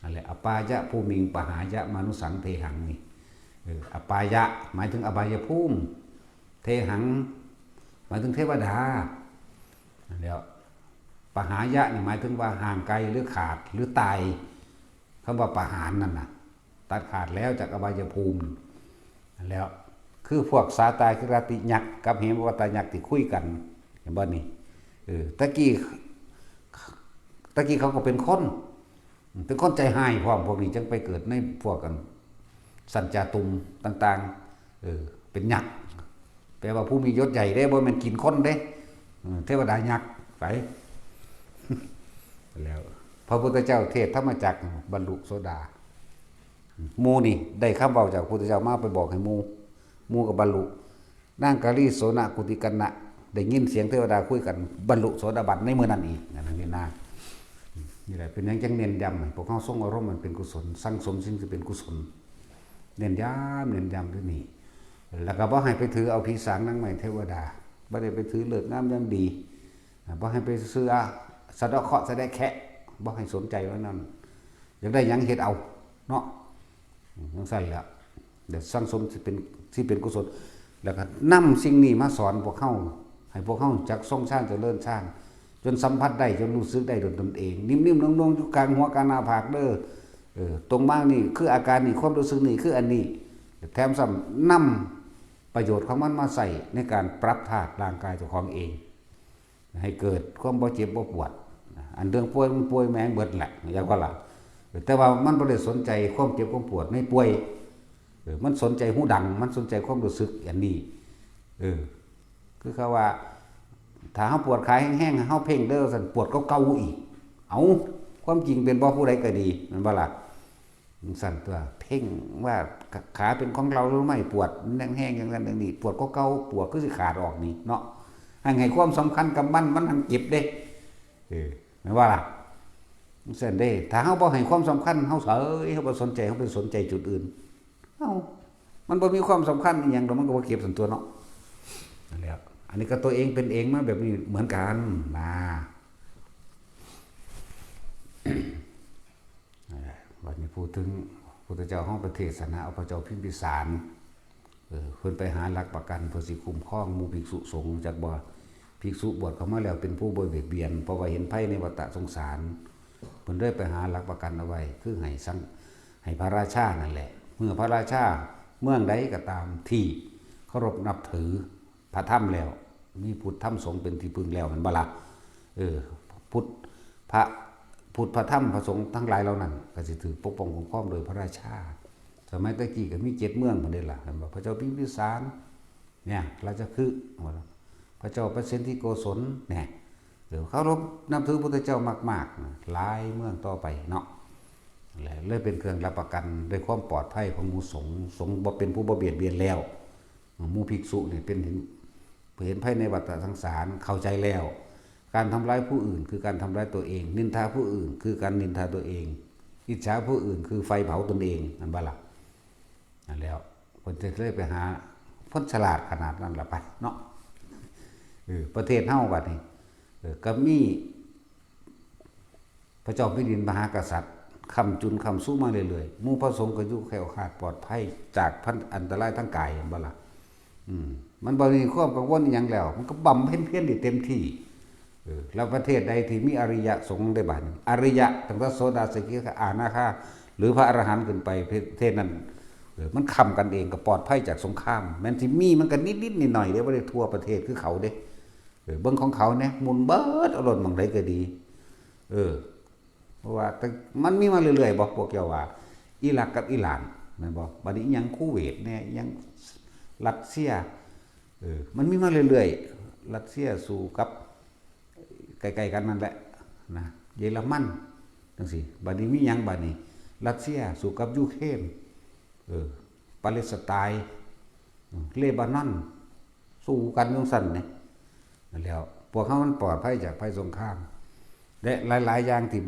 นั่นแหละ อปายะ ภูมิง ปะหายะ มะนุสสัง เทหัง นี่ เออ อปายะ หมายถึงอบายภูมิ เทหัง หมายถึงเทวดา นั่นแหล้ว ปะหายะ นี่หมายถึงว่าห่างไกลหรือขาดหรือตาย คำว่าปะหารนั่นน่ะ ตัดขาดแล้วจากอบายภูมิ นั่นแหล้ว คือพวกสาตาคิราติยักษ์กับเหมวัตตยักษ์ที่คุยกัน เห็นบ่นี่ เออ ตะกี้ ตะกี้เขาก็เป็นคน เป็นคนใจฮ้ายพร้อม พวกนี้จังไปเกิดในพวกกัน สัญจาตุมต่างๆ เออ เป็นยักษ์ แปลว่าผู้มียศใหญ่เด้ บ่แม่นกินคนเด้ เออ เทวดายักษ์ ไป แล้ว พระพุทธเจ้าเทศน์ธรรมจักร บรรลุโสดา หมู่นี่ได้คำเว้าจากพระพุทธเจ้ามาไปบอกให้หมู่ หมู่ก็บรรลุ นางกาลีโสณกุติกัณณะ ได้ยินเสียงเทวดาคุยกัน บรรลุโสดาบันในมื้อนั้นอีก นั่นนี่นะ นี่แหละ เป็นหยังจังเน้นย้ำให้พวกเฮาทรงอารมณ์มันเป็นกุศล สั่งสมสิ่งที่เป็นกุศล เน้นย้ำ เน้นย้ำด้วยนี่ แล้วก็บ่ให้ไปถือเอาผีสางนางไม้เทวดา บ่ได้ไปถือฤกษ์งามยามดี อ่า บ่ให้ไปซื้ออะ สะเดาะเคราะห์สะแดะแคะ บ่ให้สนใจว่านั่น อยากได้หยังเฮ็ดเอา เนาะ อืม จั่งซั้นแหละ เดี๋ยวสั่งสมสิเป็น สิเป็นกุศล แล้วก็นำสิ่งนี้มาสอนพวกเฮา ให้พวกเฮาจักทรงฌานเจริญฌาน จนสัมผัสได้ จนรู้สึกได้ด้วยตนเอง นิ่มๆ นุ่มๆ อยู่กลางหัวกลางหน้าผากเด้อ เออ ตรงมานี่คืออาการนี่ ความรู้สึกนี่คืออันนี้ แถมซ้ำนำประโยชน์ของมันมาใช้ในการปรับธาตุร่างกายเจ้าของเอง ให้เกิดความบ่เจ็บบ่ปวด อันเรื่องป่วยมันป่วยแม่งเบิดแหละ อยากว่าล่ะ แต่ว่ามันบ่ได้สนใจความเจ็บความปวดในป่วย เออ มันสนใจหูดัง มันสนใจความรู้สึกอันนี้ เออ คือเขาว่า ถ้าเฮาปวดขาแฮงๆ เฮาเพ่งเด้อซั่น ปวดกว่าเก่าอีก เอ้า ความจริงเป็นบ่ผู้ใดก็ดี แม่นบ่ล่ะ? จั่งซั้นตั๊ว เพ่งว่าขาเป็นของเราหรือไม่ ปวดแฮงๆ จั่งซั้นจั่งนี้ ปวดกว่าเก่า ปวดคือสิขาดออกนี่เนาะ ให้ ให้ความสำคัญกับมัน มันหั้นเจ็บเด้ เออ แม่นบ่ล่ะ? จั่งซั้นเด้ ถ้าเฮาบ่ให้ความสำคัญ เฮาเฉย เฮาบ่สนใจ เฮาไปสนใจจุดอื่น เอ้า มันบ่มีความสำคัญอิหยังดอก มันก็บ่เจ็บซั่นตั๊วเนาะ นั่นแหละ อันนี้ก็ตัวเองเป็นเองมาแบบนี้เหมือนกันนะ เอ่อ บัดนี้พูดถึงพุทธเจ้าเฮาไปเทศนา เอาพระเจ้าพิมพิสาร เออ เพิ่นไปหาหลักประกันเพื่อสิคุ้มครองหมู่ภิกษุสงฆ์ จักบ่ ภิกษุบวชเข้ามาแล้วเป็นผู้บ่เบียดเบียน เพราะว่าเห็นภัยในวัฏสงสาร เพิ่นเลยไปหาหลักประกันเอาไว้ คือให้สัง ให้พระราชานั่นแหละ เมื่อพระราชาเมืองใดก็ตามที่เคารพนับถือพระธรรมแล้ว มีพุทธธรรมสงฆ์เป็นที่พึ่งแล้ว แม่นบ่ล่ะ? เออ พุทธ พระ พุทธ พระธรรม พระสงฆ์ทั้งหลายเหล่านั้น ก็สิถูกปกป้องคุ้มครองโดยพระราชา สมัยตะกี้ก็มีเจ็ดเมืองพุ้นเด้ล่ะ แม่นบ่? พระเจ้าพิมพิสาร เนี่ย ราชคฤห์ พระเจ้าประสิทธิโกศล เนี่ย เออ เคารพนับถือพุทธเจ้ามากๆ นะ หลายเมืองต่อไปเนาะ และเลยเป็นเครื่องรับประกันด้วยความปลอดภัยของหมู่สงฆ์ สงฆ์บ่เป็นผู้บ่เบียดเบียนแล้ว หมู่ภิกษุนี่เป็นเห็น เห็นภัยในวัฏสงสาร เข้าใจแล้ว การทำร้ายผู้อื่นคือการทำร้ายตัวเอง นินทาผู้อื่นคือการนินทาตัวเอง อิจฉาผู้อื่นคือไฟเผาตนเอง แม่นบ่ล่ะ? นั่นแหล้ว เพิ่นจะเลยไปหา เพิ่นฉลาดขนาดนั้นล่ะไปเนาะ เออ ประเทศเฮาบัดนี้ เออ ก็มีพระเจ้าแผ่นดินมหากษัตริย์ ค้ำจุนค้ำชูมาเรื่อยๆ หมู่พระสงฆ์ก็อยู่แคล้วคลาดปลอดภัยจากพัน อันตรายทางกาย แม่นบ่ล่ะ? อืม มันบ่มีความกังวลอิหยังแล้ว มันก็บำเพ็ญเพียรได้เต็มที่ เออ แล้วประเทศใดที่มีอริยสงฆ์ได้บาดนี้ อริยะ ตั้งแต่โสดา สกิทา อนาคา หรือพระอรหันต์ขึ้นไป ประเทศนั้น เออ มันค้ำกันเอง ก็ปลอดภัยจากสงคราม แม่นสิมีมันก็นิดๆหน่อยๆเด้ บ่ได้ทั่วประเทศคือเขาเด้ เออ เบิ่งของเขาแหน่ หมุนเบิดเอาโลด หม่องใดก็ดี เออ เพราะว่าแต่มันมีมาเรื่อยๆ บ่ พวกเจ้าว่า อิรักกับอิหร่าน แม่นบ่? บัดนี้อิหยังคูเวตแหน่ อิหยังรัสเซีย เออ มันมีมาเรื่อยๆ รัสเซียสู้กับ ใกล้ๆ กันนั่นแหละ นะ เยอรมัน จั่งซี้ บัดนี้มีหยังบัดนี้ รัสเซียสู้กับยูเครน เออ ปาเลสไตน์ เลบานอน สู้กันจั่งซั้นนี่ นั่นแหล้ว พวกเฮามันปลอดภัยจากภัยสงคราม และหลายๆ อย่างที่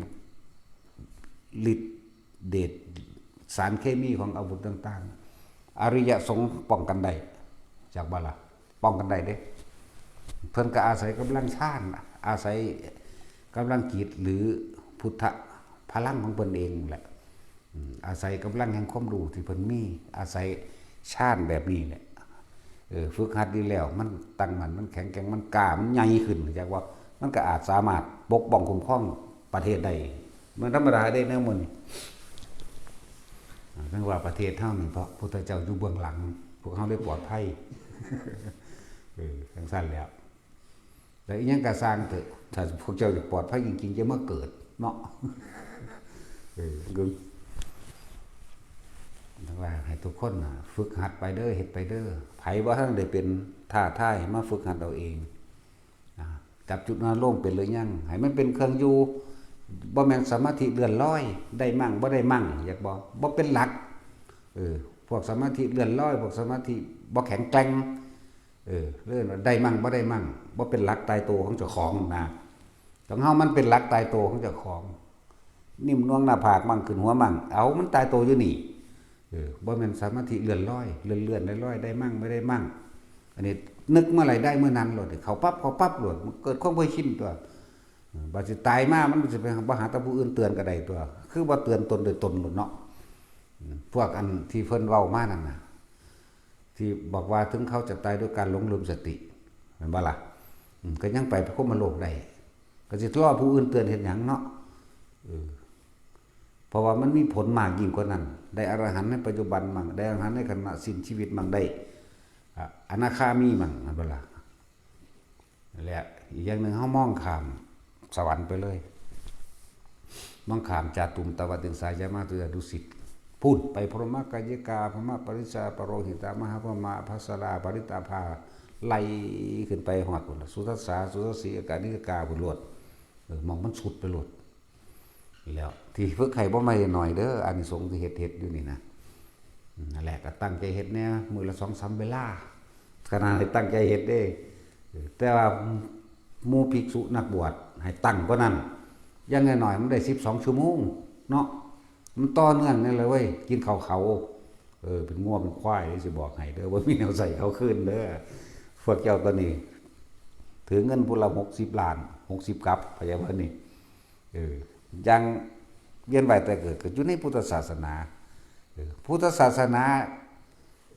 ฤทธิ์เดชสารเคมีของอาวุธต่างๆ อริยสงฆ์ป้องกันได้ จักบ่ล่ะ? ป้องกันได้เด้ เพิ่นก็อาศัยกำลังฌาน อาศัยกำลังจิต หรือพุทธพลังของเพิ่นเองแหละ อืม อาศัยกำลังแห่งความรู้ที่เพิ่นมี อาศัยฌานแบบนี้แหละ เออ ฝึกหัดดีแล้ว มันตั้งมั่น มันแข็งแกร่ง มันกล้า มันใหญ่ขึ้น จักว่า มันก็อาจสามารถปกป้องคุ้มครองประเทศได้ มันธรรมดาเด้แนวหมู่นี้ อ่า จั่งว่าประเทศเฮานี่ เพราะพุทธเจ้าอยู่เบื้องหลัง พวกเฮาเลยปลอดภัย เออ จั่งซั้นแหล้ว แล้วอิหยังก็ซ่างเถาะ ถ้าพวกเจ้าอยากปลอดภัยจริงๆ อย่ามาเกิดเนาะ เออ ก็ จั่งว่าให้ทุกคนน่ะ ฝึกหัดไปเด้อ เฮ็ดไปเด้อ ไผบ่ทันได้เป็น ท้าทาย มาฝึกหัดเอาเอง อ่า จับจุดอารมณ์เป็นหรือยัง ให้มันเป็นเครื่องอยู่ บ่แม่นสมาธิเลื่อนลอย ได้มั่งบ่ได้มั่ง อยากบอก บ่เป็นหลัก เออ พวกสมาธิเลื่อนลอย พวกสมาธิบ่แข็งแกร่ง เออ เลื่อนว่าได้มั่งบ่ได้มั่ง บ่เป็นหลักตายตัวของเจ้าของนะ ของเฮามันเป็นหลักตายตัวของเจ้าของ นิ่มนวลหน้าผากมั่งขึ้นหัวมั่ง เอา มันตายตัวอยู่นี่ เออ บ่แม่นสมาธิเลื่อนลอย เลื่อนๆลอยๆ ได้มั่งไม่ได้มั่ง อันนี้นึกเมื่อไหร่ได้เมื่อนั้นโลด เข้าปั๊บ เข้าปั๊บโลด มันเกิดความเคยชินตัว เออ บาดสิตายมา มันสิไปบ่หาแต่ผู้อื่นเตือนก็ได้ตัว คือบ่เตือนตนโดยตนโลดเนาะ อืม พวกอันที่เพิ่นเว้ามานั่นน่ะ ที่บอกว่าถึงเขาจะตายด้วยการหลงลืมสติ แม่นบ่ล่ะ อืม ก็ยังไปพรหมโลกได้ ก็สิรอผู้อื่นเตือนเฮ็ดหยังเนาะ เออ เพราะว่ามันมีผลมากยิ่งกว่านั้น ได้อรหันต์ในปัจจุบันมั่ง ได้อรหันต์ในขณะสิ้นชีวิตมั่ง ได้ อ่ะ อนาคามีมั่ง แม่นบ่ล่ะ และอีกอย่างหนึ่ง เฮามองข้ามสวรรค์ไปเลย มองข้ามจาตุมตวาติงสายามาตุยาดุสิต พูดไปพรหมกายิกา พรหมปริสาปโรหิตา มหาพรหมอัปสรา ปริตาภา ไล่ขึ้นไปฮอดพุ้นล่ะ สุทัสสา สุทัสสี อากานิกาพุ้นโลด เออ มองมันสุดไปโลด แล้วที่ฝึกให้บ่แม่นน้อยเด้อ อานิสงส์ที่เฮ็ด เฮ็ดอยู่นี่นะ นั่นแหละ ก็ตั้งใจเฮ็ดแหน่ มื้อละสองสามเวลา ขนาดให้ตั้งใจเฮ็ดเด้ เออ แต่ว่าหมู่ภิกษุนักบวชให้ตั้งกว่านั้น อย่างน้อยๆมันได้สิบสองชั่วโมงเนาะ มันต่อเนื่องนั่นเลยเว้ย กินข้าวเขา เออ เป็นงัวเป็นควาย สิบอกให้เด้อ บ่มีแนวใส่เขาคืนเด้อ พวกเจ้าตัวนี้ ถือเงินผู้ละหกสิบล้าน หกสิบกับ เข้าใจบ่นี่ เออ อย่างเวียนว่ายตายเกิดก็อยู่ในพุทธศาสนา เออ พุทธศาสนา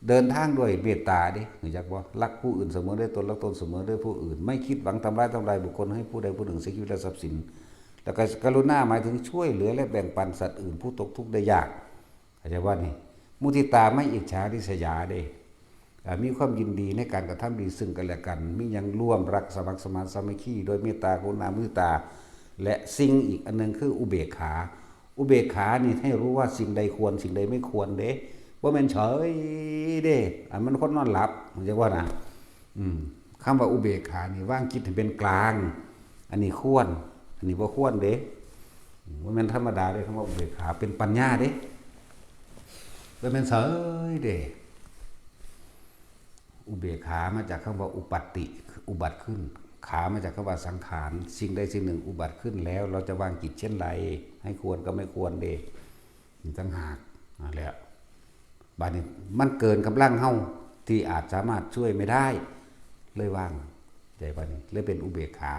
เดินทางด้วยเมตตาเด้ รู้จักบ่ รักผู้อื่นเสมอด้วยตน รักตนเสมอด้วยผู้อื่น ไม่คิดหวังทำร้ายทำลายบุคคล ให้ผู้ใดผู้หนึ่งเสียชีวิตและทรัพย์สิน แล้วก็กรุณาหมายถึงช่วยเหลือและแบ่งปันสัตว์อื่นผู้ตกทุกข์ได้ยาก เข้าใจบ่นี่ มุทิตาไม่อิจฉาริษยาเด้ อ่า มีความยินดีในการกระทำดีซึ่งกันและกัน มีหยังร่วมรักสมัครสมานสามัคคี โดยเมตตากรุณามุทิตา และสิ่งอีกอันหนึ่งคืออุเบกขา อุเบกขานี่ให้รู้ว่าสิ่งใดควร สิ่งใดไม่ควรเด้ บ่แม่นเฉยเด้ อันมันคนนอนหลับ เข้าใจบ่นะ อืม คำว่าอุเบกขานี่วางจิตให้เป็นกลาง อันนี้ควร อันนี้บ่ควรเด้ บ่แม่นธรรมดาเด้ คำว่าอุเบกขาเป็นปัญญาเด้ บ่แม่นเฉยเด้ อุเบกขามาจากคำว่าอุปัตติ อุบัติขึ้น ขามาจากคำว่าสังขาร สิ่งใดสิ่งหนึ่งอุบัติขึ้นแล้ว เราจะวางจิตเช่นไร ให้ควรกับไม่ควรเด้ นี่ต่างหาก นั่นแหละ บาดนี้มันเกินกำลังเฮาที่อาจสามารถช่วยไม่ได้ เลยวางใจ บาดนี้เลยเป็นอุเบกขา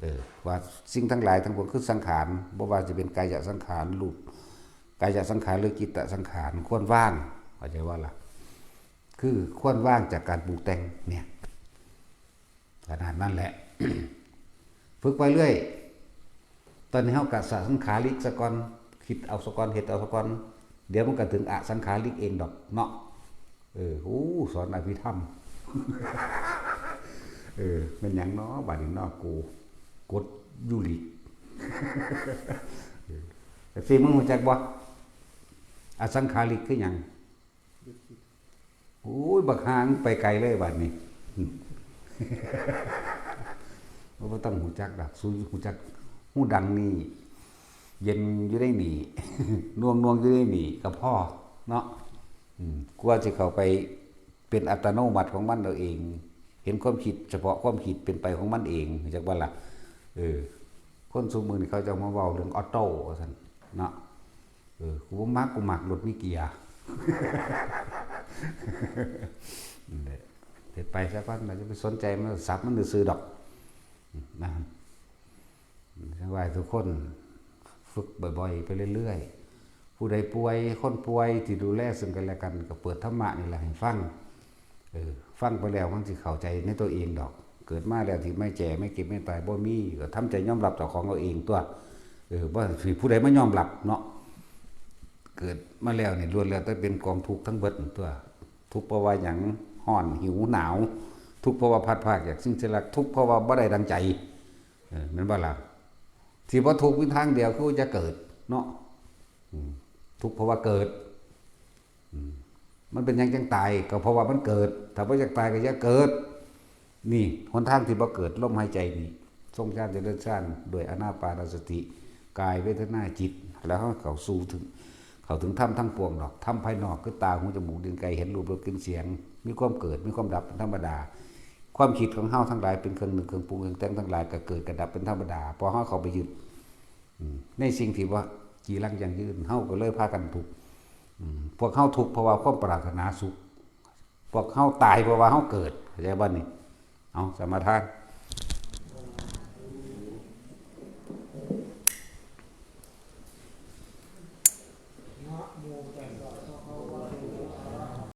เออ ว่าสิ่งทั้งหลายทั้งปวงคือสังขาร บ่ว่าจะเป็นกายสังขาร รูป กายสังขารหรือจิตสังขาร ควรวาง เข้าใจบ่ล่ะ คือควรวางจากการปรุงแต่งเนี่ย ขนาดนั้นแหละ ฝึกไปเรื่อย ตอนนี้เฮากะสะสังขาริกซะก่อน คิดเอาซะก่อน เฮ็ดเอาซะก่อน เดี๋ยวมันก็ถึงอสังขาริกเองดอกเนาะ เออ โอ้ สอนอภิธรรม เออ แม่นหยังเนาะ บาดนี้เนาะ กู กดยูริก เออ แต่สิมึงรู้จักบ่ อสังขาริกคือหยัง โอ้ย บักห่า ไปไกลเลยบาดนี้ บ่ต้องรู้จักดอก สูรู้จัก ฮู้ดังนี่ เย็นอยู่ในนี่ หน่วงๆอยู่ในนี่ก็พอเนาะ อืม กว่าสิเข้าไปเป็นอัตโนมัติของมันเอาเอง เห็นความคิดเฉพาะความคิดเป็นไปของมันเอง รู้จักบ่ล่ะ เออ คนซุมื้อนี้เขาเจ้ามาเว้าเรื่องออโต้ว่าซั่นเนาะ เออ กูบ่มัก กูมักรถมีเกียร์ นั่นแหละ เฮ็ดไปซะก่อน อย่าไปสนใจมัน สับมันซื่อๆดอก นะ จั่งว่าให้ทุกคนฝึกบ่อยๆไปเรื่อยๆ ผู้ใดป่วย คนป่วยที่ดูแลซึ่งกันและกัน ก็เปิดธรรมะนี่แหละให้ฟัง เออ ฟังไปแล้วมันสิเข้าใจในตัวเองดอก เกิดมาแล้วที่ไม่แก่ไม่เจ็บไม่ตายบ่มี ก็ทำใจยอมรับเจ้าของเอาเองตัว เออ บ่สิผู้ใดมายอมรับเนาะ เกิดมาแล้วนี่ล้วนแล้วแต่เป็นกองทุกข์ทั้งเบิดตัว ทุกข์เพราะว่าหยัง ร้อน หิว หนาว ทุกข์เพราะว่าพลัดพรากจากสิ่งที่รัก ทุกข์เพราะว่าบ่ได้ดังใจ เออ แม่นบ่ล่ะ ที่บ่ทุกข์มีทางเดียวคืออย่าเกิดเนาะ อืม ทุกข์เพราะว่าเกิด อืม มันเป็นหยังจั่งตาย ก็เพราะว่ามันเกิด ถ้าบ่อยากตายก็อย่าเกิด นี่ หนทางที่บ่เกิด ลมหายใจนี่ ทรงฌานเจริญฌานด้วยอานาปานสติ กาย เวทนา จิต แล้วเฮาเข้าสู่ถึง เข้าถึงธรรมทั้งปวงดอก ธรรมภายนอกคือตา หู จมูก ลิ้น กาย เห็นรูป รส กลิ่น เสียง มีความเกิด มีความดับเป็นธรรมดา ความคิดของเฮาทั้งหลายเป็นเครื่องนึก เครื่องปรุง เครื่องแต่งทั้งหลายก็เกิดก็ดับเป็นธรรมดา พอเฮาเข้าไปยึด อืม ในสิ่งที่ว่าจีรังยั่งยืน เฮาก็เลยพากันทุกข์ อืมพวกเฮาทุกข์เพราะว่าความปรารถนาสุข พวกเฮาตายเพราะว่าเฮาเกิด เข้าใจบ่นี่ เอาสมาทาน